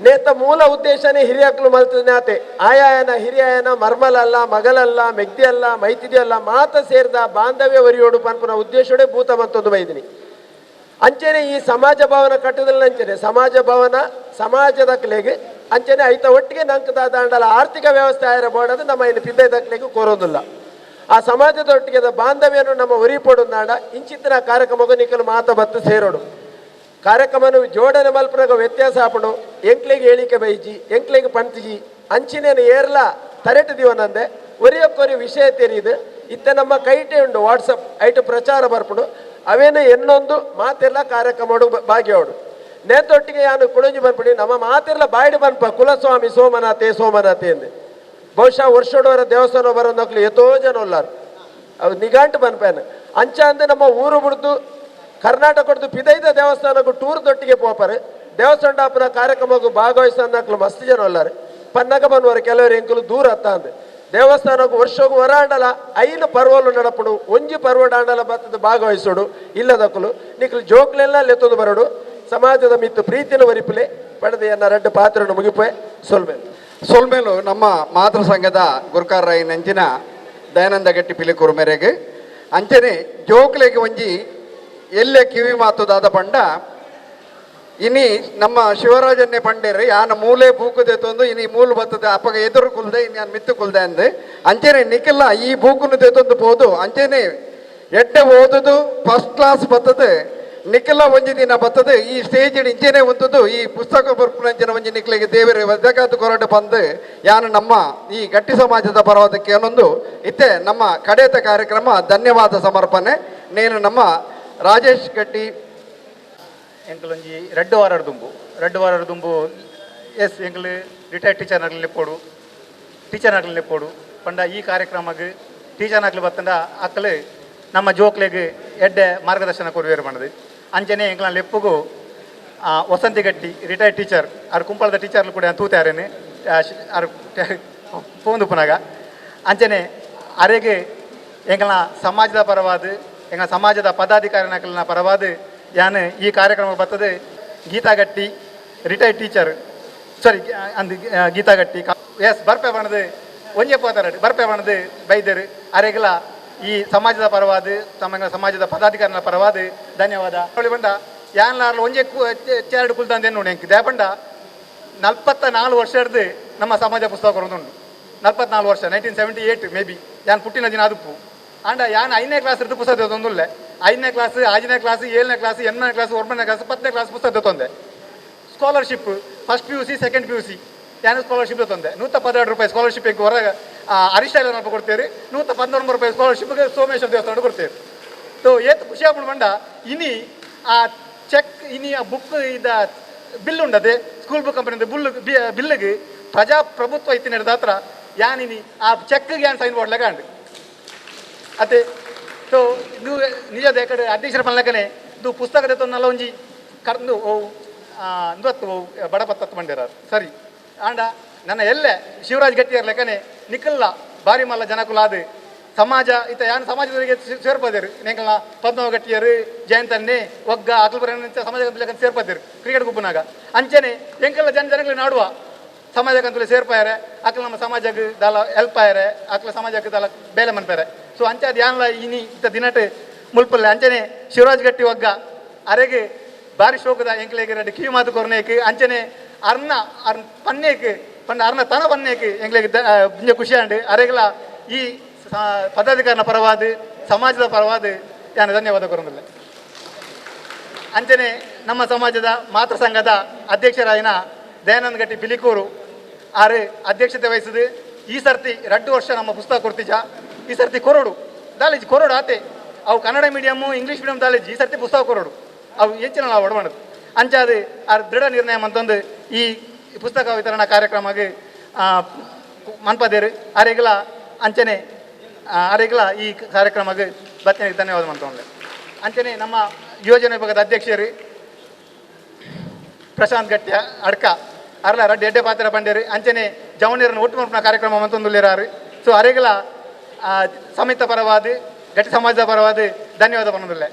ನೇತ ಮೂಲ ಉದ್ದೇಶನೇ ಹಿರಿಯಕ್ಲು ಮಲ್ತದನೆ ಆತೆ ಆಯಾಯನ ಹಿರಿಯಾಯನ ಮರ್ಮಲಲ್ಲ ಮಗಲಲ್ಲ ಮೆಗ್ದಿಯಲ್ಲ ಮೈತಿದಿಯಲ್ಲ ಮಾತ ಸೇರಿದ ಬಾಂಧವ್ಯ ಒರಿಯೋಡು ಪನ್ಪುನ ಉದ್ದೇಶೋಡೆ ಭೂತ ಮತ್ತೊಂದು ಬೈದಿನಿ. ಅಂಚನೆ ಈ ಸಮಾಜ ಭವನ ಕಟ್ಟದಲ್ಲಿ ಅಂಚನೆ ಸಮಾಜ ಭವನ ಸಮಾಜದ ಕ್ಲೆಗೆ ಅಂಚನೆ ಐತ ಒಟ್ಟಿಗೆ ನಂಕದಾದ ಆರ್ಥಿಕ ವ್ಯವಸ್ಥೆ ಆಗಿರಬಹುದು ನಮ್ಮ ಇನ್ನು ಪಿದ್ದೈದಕ್ಲೆಗೂ ಕೋರೋದಿಲ್ಲ. ಆ ಸಮಾಜದೊಟ್ಟಿಗೆ ಬಾಂಧವ್ಯನು ನಮ್ಮ ಒರಿಪೋಡು ನಾಡ ಇಂಚಿತ್ತಿನ ಕಾರ್ಯಕ್ರಮಕ್ಕೂ ನಿಕ್ಕಲು ಮಾತ ಬತ್ತು ಸೇರೋಡು ಕಾರ್ಯಕ್ರಮನು ಜೋಡಣೆ ಮಲ್ಪನಾಗ ವ್ಯತ್ಯಾಸ ಆಪಡು ಎಂಕ್ಲೆಗೆ ಹೇಳಿಕೆ ಬೈಜಿ ಎಂಕ್ಲೆಗೆ ಪಂತಿಜಿ ಅಂಚಿನೇನು ಏರ್ಲ ತರೆಟು ದಿವನಂದೆ ಒರಿಯೊಕ್ಕೊರಿ ವಿಷಯ ತೆರೀದು ಇತ್ತ ನಮ್ಮ ಕೈಟೆ ಉಂಡು ವಾಟ್ಸಪ್ ಐಟು ಪ್ರಚಾರ ಬರ್ಪುಡು ಅವೇನು ಎನ್ನೊಂದು ಮಾತೆಲ್ಲ ಕಾರ್ಯಕ್ರಮ ಭಾಗ್ಯೋಡು. ನೇತೊಟ್ಟಿಗೆ ಯಾನು ಕುಡಂಜಿ ಬರ್ಪುಡಿ ನಮ್ಮ ಮಾತೆಲ್ಲ ಬಾಯ್ಡು ಬನ್ಪ ಕುಲಸ್ವಾಮಿ ಸೋಮನಾಥೆ ಸೋಮನಾಥೆ ಎಂದೆ ಬಹುಶಃ ವರ್ಷಡೋರ ದೇವಸ್ಥಾನ ಬರೋದಕ್ಲು ಎತೋ ಜನ ಉಲ್ಲಾರು ಅವು ನಿಗಾಂಟು ಬನ್ಪೇನು ಅಂಚ ಅಂದೆ ನಮ್ಮ ಊರು ಬಿಡ್ದು ಕರ್ನಾಟಕದ್ದು ಪಿದೈದ ದೇವಸ್ಥಾನಕ್ಕೂ ಟೂರ್ ದೊಟ್ಟಿಗೆ ಪೋಪರು ದೇವಸ್ಥಾನ ಕಾರ್ಯಕ್ರಮಕ್ಕೂ ಭಾಗವಹಿಸಂದಾಕ್ಲು ಮಸ್ತ್ ಜನ ಉಲ್ಲಾರು ಪನ್ನಗ ಬನ್ನುವರು ಕೆಲವರು ಎಂಕಲು ದೂರ ಅತ್ತ ಅಂದೆ ದೇವಸ್ಥಾನಕ್ಕೆ ವರ್ಷಕ್ಕೂ ಹೊರಾಂಡಲ 5 ಪರ್ವಲು ನಡಪಡು, ಒಂಜಿ ಪರ್ವಡಾಂಡಲ ಬತ್ತದ ಭಾಗವಹಿಸೋಡು ಇಲ್ಲದಕ್ಕಲು ನಿಕ್ಲು ಜೋಕ್ಲೆಲ್ಲ ಲೆತ್ತೊಂದು ಬರಡು. ಸಮಾಜದ ಮಿತ್ತು ಪ್ರೀತಿನ ವರಿಪುಲೆ ಪಡೆದ ಎನ್ನ 2 ಪಾತ್ರನು ಮುಗಿಪೆ ಸೊಲ್ಮೇಲು. ಸೊಲ್ಮೇಲು ನಮ್ಮ ಮಾತೃ ಸಂಘದ ಗುರುಕಾರರಾಯಿ ನಂಚಿನ ದಯಾನಂದ ಗಟ್ಟಿ ಪಿಲಿಕೂರು ಮೇರೆಗೆ ಅಂಚನೆ ಜೋಕ್ಲೆಗೆ ಒಂಜಿ ಎಲ್ಲೆ ಕಿವಿ ಮಾತು ದಾದ ಪಂಡ ಇನಿ ನಮ್ಮ ಶಿವರಾಜನ್ನೇ ಪಂಡೇರು ಯಾನ ಮೂಲೆ ಬೂಕು ದೇತೊಂದು ಇನಿ ಮೂಲು ಬರ್ತದೆ ಅಪ್ಪಗ ಎದುರು ಕುಲ್ದೆ ಇನಿ ಯಾನ್ ಮಿತ್ತು ಕುಲ್ದೆ ಅಂದು ಅಂಚನೆ ನಿಕ್ಕೆಲ್ಲ ಈ ಬೂಕುನು ದೇತೊಂದು ಪೋದು ಅಂಚನೆ ಎಡ್ಡೆ ಓದುದು ಫಸ್ಟ್ ಕ್ಲಾಸ್ ಬರ್ತದೆ ನಿಕ್ಕೆಲ್ಲ ಒಂಜಿ ದಿನ ಬರ್ತದೆ ಈ ಸ್ಟೇಜ್ ಇಂಚೆನೆ ಉಂತುದು ಈ ಪುಸ್ತಕ ಬರ್ಪುನಂಚಿನ ಒಂಜಿ ನಿಕ್ಲೆಗೆ ದೇವರೇ ವದಕಾತು ಕೊರಡು ಬಂದು ಯಾನು ನಮ್ಮ ಈ ಗಟ್ಟಿ ಸಮಾಜದ ಪರವಾದಕ್ಕೆ ಏನೊಂದು ಇತ್ತೆ ನಮ್ಮ ಕಡೇತ ಕಾರ್ಯಕ್ರಮ ಧನ್ಯವಾದ ಸಮರ್ಪಣೆ. ನೇನು ನಮ್ಮ ರಾಜೇಶ್ ಗಟ್ಟಿ ಎಂಕಲೊಂಜಿ 2 ವಾರ ದುಂಬು ಎಸ್ ಎಂಕಲ್ ರಿಟೈರ್ಡ್ ಟೀಚರ್ನಾಗ್ಲಿ ಲೆಪ್ಪೋಡು ಟೀಚರ್ನಾಗ್ಲಿ ಲೆಪ್ಪೋಡು ಪಂಡ ಈ ಕಾರ್ಯಕ್ರಮಕ್ಕೆ ಟೀಚರ್ನಾಗ್ಲಿ ಬತ್ತಂಡ ಅಕ್ಕಲು ನಮ್ಮ ಜೋಕ್ಲೆಗ್ ಎಡ್ಡೆ ಮಾರ್ಗದರ್ಶನ ಕೊಡುವೇರು ಪಂಡದು. ಅಂಚನೆ ಎಂಕಲ ಲೆಪ್ಪುಗು ವಸಂತಿ ಗಟ್ಟಿ ರಿಟೈರ್ಡ್ ಟೀಚರ್ ಆರು ಕುಂಪಳದ ಟೀಚರ್ಲು ಕೂಡ ತೂತಾರೇನು ಆರು ಪೋಂದು ಪುನಗ ಅಂಚನೆ ಅರೆಗೆ ಎಂಕಲ ಸಮಾಜದ ಪರವಾದ ಎಂಗಳ ಸಮಾಜದ ಪದಾಧಿಕಾರಿನಕಲಿನ ಪರವಾದ ಯಾನ್ ಈ ಕಾರ್ಯಕ್ರಮ ಬರ್ತದೆ Geetha Gatti retired teacher sorry ಅಂದ್ ಗೀತಾ ಗಟ್ಟಿ ಎಸ್ ಬರ್ಪೆ ಬಣದು ಒಂಜೆ ಪೋತಾರ ಬರ್ಪೆ ಬಣದು ಬೈದರು ಅರೆಗಲ ಈ ಸಮಾಜದ ಪರವಾದ ತಮ್ಮ ಸಮಾಜದ ಪದಾಧಿಕಾರಿನ ಪರವಾದ ಧನ್ಯವಾದ. ಬಂಡ ಯಾನ್ಲಾರ್ಲ ಒಂಜೆ ಚೇರಡು ಕುಲ್ದಂದೇನು ನೋಡಿ ಎಂಕ್ ದೇಪಂಡ 44 ವರ್ಷ ಹಿಡ್ದು ನಮ್ಮ ಸಮಾಜ ಪುಸ್ತಕ ಕೊರೊಂದುಂಡು. 44 ವರ್ಷ 1978 ಮೇ ಬಿ ಯಾನ್ ಪುಟ್ಟಿನ ದಿನ ಅದುಪ್ಪು ಆಂಡ ಯಾನ್ 5ನೇ ಕ್ಲಾಸ್ ಹಿಡ್ದು ಪುಸ್ತಕ ತೊಂದುಲ್ಲೆ. 5ನೇ ಕ್ಲಾಸ್ 6ನೇ ಕ್ಲಾಸ್ 7ನೇ ಕ್ಲಾಸ್ 8ನೇ ಕ್ಲಾಸ್ 9ನೇ ಕ್ಲಾಸ್ 10ನೇ ಕ್ಲಾಸ್ ಪುಸ್ತಕ ತೊಂದೆ. Scholarship first P U C second P U C ಯಾನು ಸ್ಕಾಲರ್ಶಿಪ್ ತೊಂದೆ. 112 ರೂಪಾಯಿ ಸ್ಕಾಲರ್ಶಿಪ್ ಹೊರಗೆ ಅರಿಶ ಎಲ್ಲ ಕೊಡ್ತೀರಿ. 119 ರೂಪಾಯಿ ಸ್ಕಾಲರ್ಶಿಪ್ಗೆ ಸೋಮೇಶ್ವರ ದೇವಸ್ಥಾನ ಕೊಡ್ತೀರಿ. ಸೊ ಏತ್ ಖುಷಿ ಆಗ್ಬಿಡು ಬಂಡ ಇನಿ ಆ ಚೆಕ್ ಇನಿ ಆ ಬುಕ್ ಇದ ಬಿಲ್ ಉಂಡದೆ ಸ್ಕೂಲ್ ಬುಕ್ ಕಂಪನಿದ ಬುಲ್ ಬಿಲ್ಲಿಗೆ ಪ್ರಜಾಪ್ರಭುತ್ವ ಇತ್ತಿನ ಹತ್ರ ಯಾನಿನಿ ಆ ಚೆಕ್ಗೆ ಯಾನ್ ಸೈನ್ ಮಾಡ್ಲಕ್ಕ ಅಂಡು ಅತ್ತೆ. ಸೊ ಇದು ನಿಜದ ಕಡೆ ಅಧ್ಯಕ್ಷರ ಪನ್ಲಕನೆ ಇದು ಪುಸ್ತಕದ ತೊನ್ನಲ್ಲ ಒಂಜಿ ಕರ್ದು ಓ ಇಂದು ಬಡಪತ್ತತ್ತು ಮಂಡಿರ ಸರಿ ಆಂಡ ನನ್ನ ಎಲ್ಲೆ ಶಿವರಾಜ್ ಗಟ್ಟಿಯರ್ ಲೆಕ್ಕನೆ ನಿಕ್ಕಲ್ಲ ಬಾರಿ ಮಲ್ಲ ಜನಕುಲಾದ ಸಮಾಜ ಇತ್ತ ಯಾನ್ ಸಮಾಜದವರಿಗೆ ಸೇರ್ಪದೇರು ನೆಂಕಲ್ನ ಪದ್ಮವ ಗಟ್ಟಿಯರು ಜಯಂತನ್ನೇ ಒಗ್ಗ ಅಕಲ್ಪುರ ಸಮಾಜ ಲೆಕ್ಕ ಸೇರ್ಪದೇರು ಕ್ರಿಕೆಟ್ ಗುಂಪುನಾಗ ಅಂಚನೆ ಎಂಕಲ್ಲ ಜನ ಜನಗಳಿಗೆ ನಾಡುವ ಸಮಾಜಕ್ಕಂತಲೇ ಸೇರ್ಪಾಯರೆ ಅಕ್ಲ ನಮ್ಮ ಸಮಾಜಕ್ಕೆ ದಾಲ ಹೆಲ್ಪ್ ಆಯರೆ ಅಕ್ಲ ಸಮಾಜಕ್ಕೆ ದಾಲ ಬೇಲೆ ಮನ್ಪಾರೆ. ಸೊ ಅಂಚೆ ಅದು ಯಾನ್ಲ ಇನಿ ಇತ್ತ ದಿನಟ್ ಮುಲ್ಪಲ್ಲೆ ಅಂಚನೆ ಶಿವರಾಜ್ ಗಟ್ಟಿ ಒಗ್ಗ ಅರೆಗೆ ಬಾರಿ ಶೋಕದ ಎಂಕ್ಲೆಗೆ ರೆಡ್ಡಿ ಕಿವಿ ಮಾತು ಕೊರ್ನೇಕ್ ಅಂಚನೆ ಅರ್ನ ಅರ್ನ ಪನ್ನೇಕ್ ಪಂಡ ಅರ್ನ ತನ ಪನ್ನೇಕ್ ಎಂಕ್ಲೆಗೆ ಇಂಜ ಖುಷಿ ಅಂಡ್ ಅರೆಗಲ ಈ ಪದಾಧಿಕಾರನ ಪರವಾದ ಸಮಾಜದ ಪರವಾದ ಯಾನು ಧನ್ಯವಾದ ಕೊರೊಂದಿಲ್ಲ. ಅಂಚನೆ ನಮ್ಮ ಸಮಾಜದ ಮಾತೃ ಸಂಘದ ಅಧ್ಯಕ್ಷರಾಯಿನ ದಯಾನಂದ ಗಟ್ಟಿ ಬಿಲಿಕೂರು ಆರು ಅಧ್ಯಕ್ಷತೆ ವಹಿಸಿದು ಈ ಸರ್ತಿ 2 ವರ್ಷ ನಮ್ಮ ಪುಸ್ತಕ ಕೊಡ್ತಿಜ. ಈ ಸರ್ತಿ ಕೊರಡು ದಾಲೇಜ್ ಕೊರಡು ಆತೆ ಅವು ಕನ್ನಡ medium English medium ದಾಲೇಜ್ ಈ ಸರ್ತಿ ಪುಸ್ತಕ ಕೊರಡು ಅವು ಹೆಚ್ಚಿನ ನಾವು ಒಡಮಾಡೋದು ಅಂಚಾದ ಆ ದೃಢ ನಿರ್ಣಯ ಅಂತಂದು ಈ ಪುಸ್ತಕ ವಿತರಣಾ ಕಾರ್ಯಕ್ರಮಕ್ಕೆ ಮನ್ಪದೇರು ಅರೆಗಲ ಅಂಚನೆ ಅರೆಗಲ ಈ ಕಾರ್ಯಕ್ರಮಕ್ಕೆ ಬತ್ತನಿಗೆ ಧನ್ಯವಾದ ಮಂತೊಂಡೆ. ಅಂಚನೆ ನಮ್ಮ ಯೋಜನೆ ವಿಭಾಗದ ಅಧ್ಯಕ್ಷರು ಪ್ರಶಾಂತ್ ಗಟ್ಟಿ ಅಡ್ಕ ಅರ್ಲ ರಡ್ಡು ಎಡ್ಡೆ ಪಾತ್ರ ಪಂಡೇರು ಅಂಚನೆ ಜವನೀರನ್ನು ಒಟ್ಟು ಮಲ್ಪುನ ಕಾರ್ಯಕ್ರಮ ಮಂತೊಂದುಲ್ಲೇರಾರು. ಸೊ ಅರೆಗಲ ಸಮಿತ ಪರವಾದ ಗಟ್ಟಿ ಸಮಾಜದ ಪರವಾದ ಧನ್ಯವಾದ ಪನ್ನೊಂದುಲ್ಲೆ.